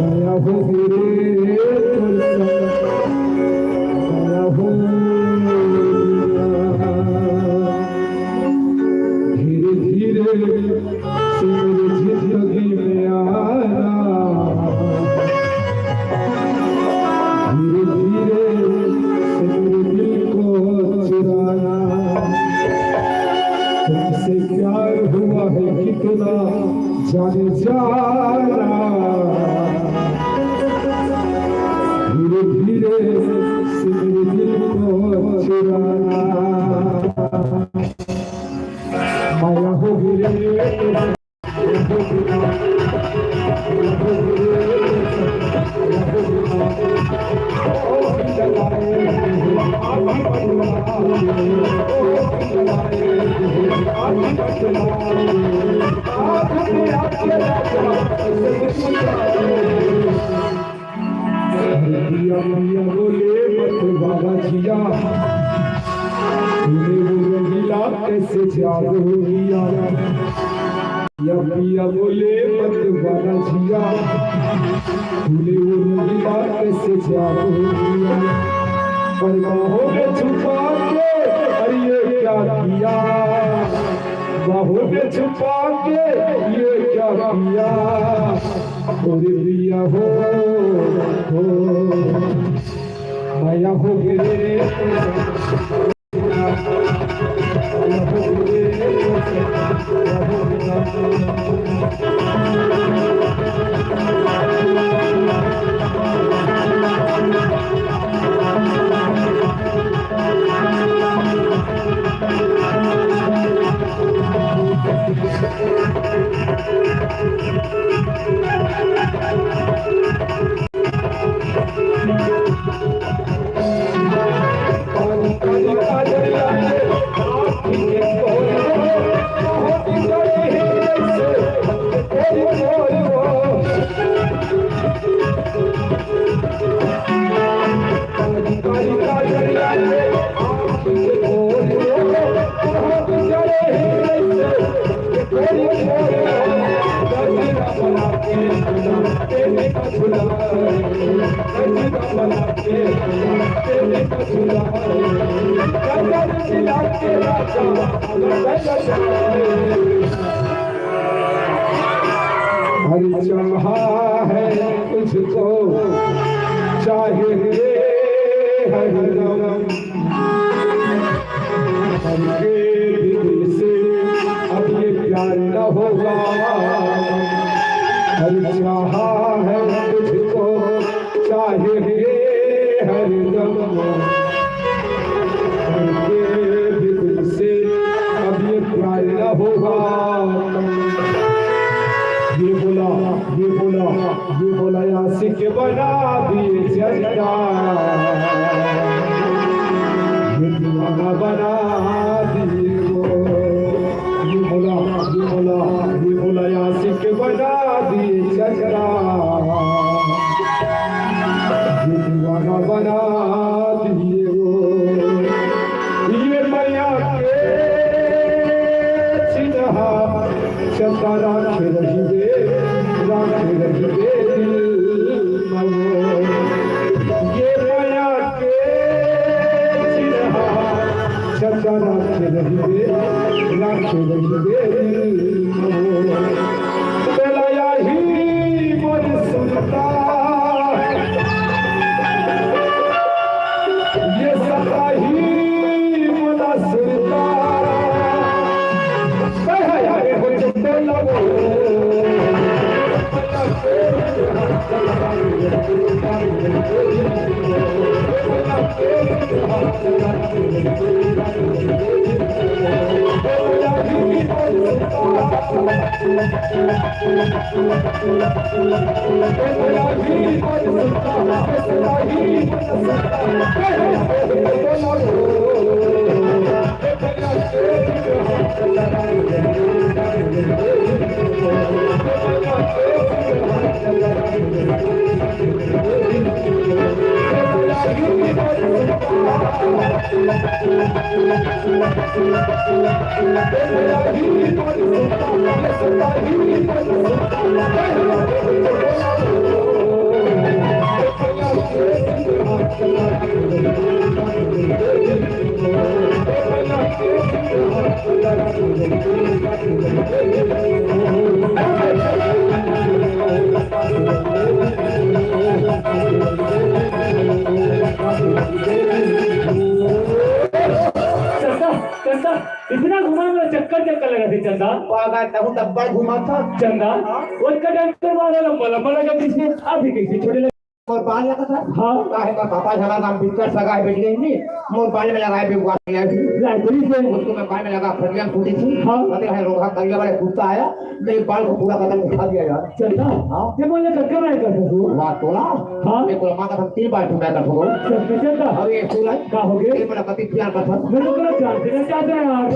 माया हो रे तोर संग, माया हो रे ना। धीरे धीरे से मेरी जिंदगी में आना, धीरे धीरे से मेरे दिल को चुराना। तुमसे प्यार हुआ है कितना जाने जाना, धीरे धीरे से मेरे दिल को चुराना। माया हो रे पिया पिया बोले मत बाबा जिया, तूने वो रंगीला कैसे जादू किया। पिया पिया बोले मत बाबा जिया, तूने वो रंगीला कैसे जादू किया। पर बाहों में छुपा के, अरे ये क्या किया, बाहों में छुपा के ये क्या किया। अरे पिया हो, हो, माया हो गे। हर चाहा है तुझको, चाहेंगे हरदम। करके भी दिल से अब ये प्यार न होगा। हर चाहा है तुझको, चाहेंगे हरदम। करके भी दिल से अब ये प्यार न होगा। ये बोला, ये बोला, ये बोला आशिक बना दिए चंदा, ये दीवाना बना दिए वो। ये बोला, ये बोला, ये बोला आशिक बना दिए चंदा, ये दीवाना बना दिए वो। ये मैया के चिन्हा चंदा राखे रहिबे, राखे रहिबे दिल में वो। ये माया के चिन्हा चंदा राखे रहिबे, राखे रहिबे दिल में वो। बेला आही मोर सुरता, ये सताही मोला सुरता। हाय, हाय, हाय, हो जब तो लगो। चंदा, चंदा, इतना घुमा, मेरा चक्कर चक्कर लगा थे चंदा। पागल, तहु तब पर घुमा था। चंदा, हाँ? वो इतना डंडा मारा, लंबा लंबा लगा पीछे, अभी कैसे छोटे लगे? मोर बाल लगा था। हाँ। काहे मोर पापा झगड़ा काम बिस्तर सगा है, बैठ गई नहीं। मोर बाल में लगाए भी हुआ नहीं है। लाइब्रेरी से। उसको मैं बाल में लगा, खटिया में सूती थी। हाँ। पता है, रोहा करिया वाले कुत्ता आया, मेरे बाल को पूरा कदम उठा दिया यार। चंदा। हाँ। ये बोले धक्का नहीं कर सकूँ। वाह, तोला। हाँ। मैं तोला माँ का तीन बार ठुका कर ठुका। सच में चंदा? अरे, सुन। का हो गया? ये मेरा पति प्यार का था। मैं तो तेरा जान देना चाहता है यार।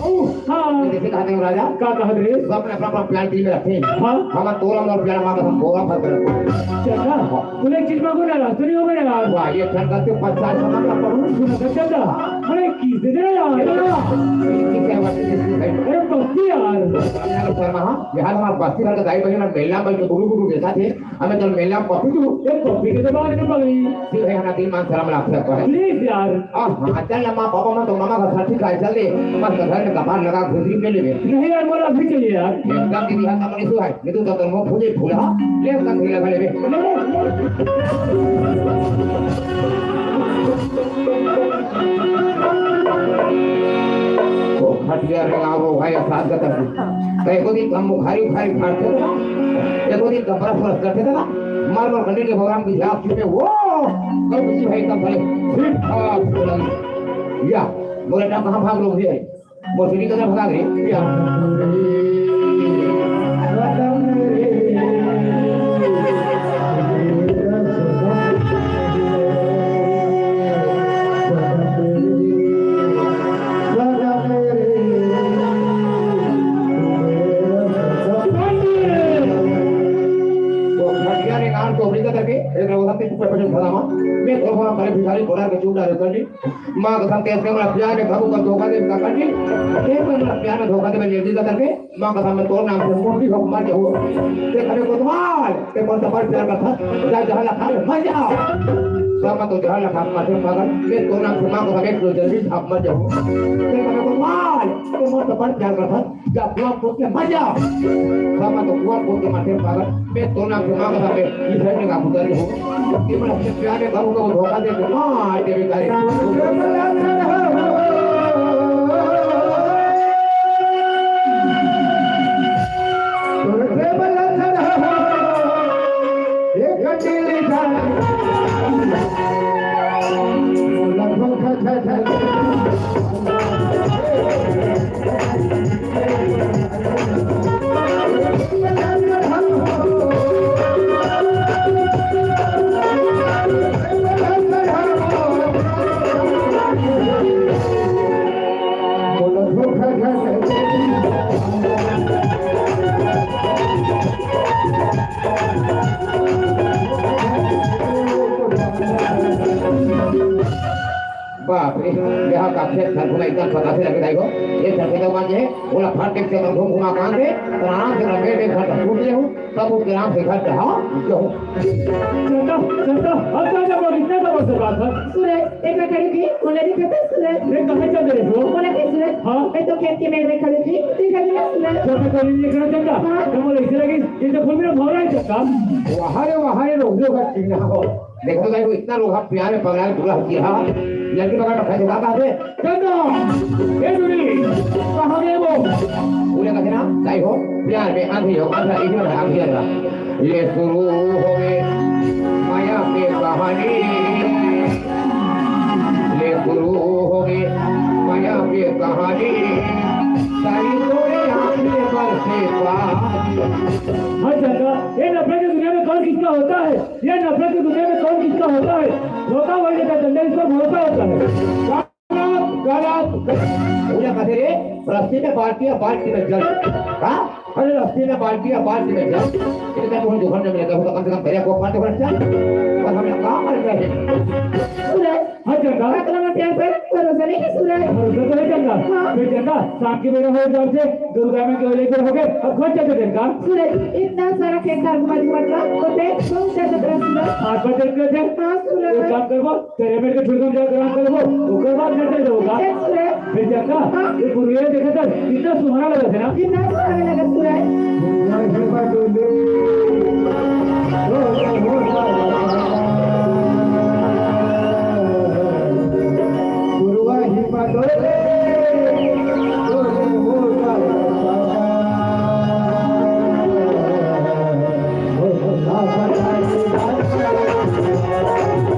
हाँ। ये देखे कहा नहीं राजा? का कहा रे? सब अपना अपना प्यार दिल में रखे। हाँ। हम तोला और प्यार माँ का हम बोला फर्क रखो। चंदा। हाँ। तूने एक चीज मांगो ना, रास्ते नहीं हो मेरे यार। वाह, ये ठंड करते पचास साल का पढ़ू। सुना कर चंदा। अरे, किस दे दे यार। किस दे दे यार। अरे, भक्ति यार। शर्मा, हाँ, बिहार में बस्ती भर के दाई बहन मेला में तो गुरु गुरु जैसा थे। हमें चल मेला पप्पी तू। ये पप्पी के तो बाहर निकल गई। फिर है ना, तीन मान शर्म लाग सकता है। प्लीज यार। आ, हाँ, चल ना, माँ पापा मन तो मामा का साथी का चल दे। मस्त घर में कपार लगा घुघरी ले लेवे। नहीं यार, मोला अभी चाहिए यार। एकदम की बिहार का मनीषू है। ये तू तो तुम फूले फूला। ले एकदम ढीला भले बे। ओ खटिया रे, आओ भाई, साथ का कर। तो एको दिन हम मुखारी उखारी फाड़ते थे ना, एको दिन कपड़ा फरस करते थे ना, मार मार कंडी के प्रोग्राम की झाप चुके वो, कब किसी भाई कब भले, फिर आप बोला, या, बोले ना कहाँ भाग लोग भी है, वो सीढ़ी कदर भगा गए, या। तो खटिया ने गांड तो उड़ी करके एक रंग के ऊपर पटक भरा मां। मैं तो वहां परे भिखारी घोड़ा के चूड़ा रे कर दी। मां कसम, कैसे मैं प्यार में खाऊं का धोखा दे का कर दी। कैसे मैं प्यार में धोखा दे मैं लेडी का करके। माँ कसम, मैं तोर नाम से मुंडी हो मर जाऊँ। ते खड़े कोतवाल, ते मोर से बड़ प्यार करथस, जा जहाँ ला खा ले, मर जा। सब मैं तो जहाँ ला खा, मर जा पागल। मैं तोर नाम से माँ कसम एक किलो जल्दी खा, मर जाऊँ। ते खड़े कोतवाल, ते मोर से बड़ प्यार करथस, जा कुआं कूद के मर जा। सब मैं तो कुआं कूद के मर जा पागल। मैं तोर नाम से माँ कसम, मैं इस घर में का गुजर जाऊँ। ये मैं अपने प्यार में करूँगा, वो धोखा दे के मार दे बेचारे। बाप रे, यहाँ का खेत घर घुमा एकदम पता से लगे जाएगो। ये घर के जवान जे, ओला फट के चक्कर घूम घुमा कान दे, तो आराम से लगे एक घर का टूट ले हूँ, तब उठ के आराम से घर का, हाँ, जो हूँ। चंदा, चंदा, अब क्या जब इतना जबरदस्त बात है? सुरे, एक मैं खड़ी थी, उन्हें नहीं पता सुरे। मैं कहाँ चल रहे हो? बोला कैसे सुरे? हाँ। मैं तो खेत के मेड़ में खड़ी थी, ठीक है ना सुरे? जब मैं खड़ी नहीं खड़ा चंदा, हाँ। तो बोले इसे लगी, ये तो फूल मेरा भौरा है चंदा। वहाँ रे, वहाँ रे, रोक लो, बस ठीक ना हो। देखो भाई, वो इतना लोग प्यार में पगला है, बुरा किया। लड़की पकड़ रखा है, बात आते। चंदा, ए दूरी, कहाँ गए वो? पूरे का ना, दाई हो, प्यार में आंधी हो, आंधा, इधर आंधी लगा। ले शुरू हो गए माया के कहानी, ले शुरू हो गए माया के कहानी। सारी तोरे आंधी पर से पानी। हर जगह ये नफरत की दुनिया में कौन किसका होता है? ये नफरत की दुनिया में कौन किसका होता है? धोखा वही देता है, जिंदगी पर भरोसा होता है। गलत, गलत, गलत। भैया कहते रे, रस्सी में बाल्टी है, बाल्टी में जल। हाँ? अरे रस्सी में बाल्टी है, बाल्टी में जल। इतने को हम दुकान में मिलेगा, होगा कम से कम भैया को पाँच वर्ष। और हम लोग काम कर रहे हैं। सुरे, हाँ, चंदा। पागलों में प्यार पर भरोसा नहीं है, सुरे। भरोसा तो है, चंदा। हाँ। फिर चंदा, शाम के बेरा हो, जब से दुर्गा में केवल एक बार हो गए, अब घर चलते चंदा। सुरे, इतना सारा खेत खार घुमा घुमा के, तो देख, बहुत ज्यादा तरस गया। आज बात देख के थे। हाँ, सुरे। एक काम करबो, तेरे मेरे के छुड़कम जा ग्राम करबो, ओकर बाद घर चलते होगा। देख, सुरे। फिर चंदा, हाँ। ये गुरुए देखा था, कितना सुहाना लगा था ना? कितना सुहाना लगा था।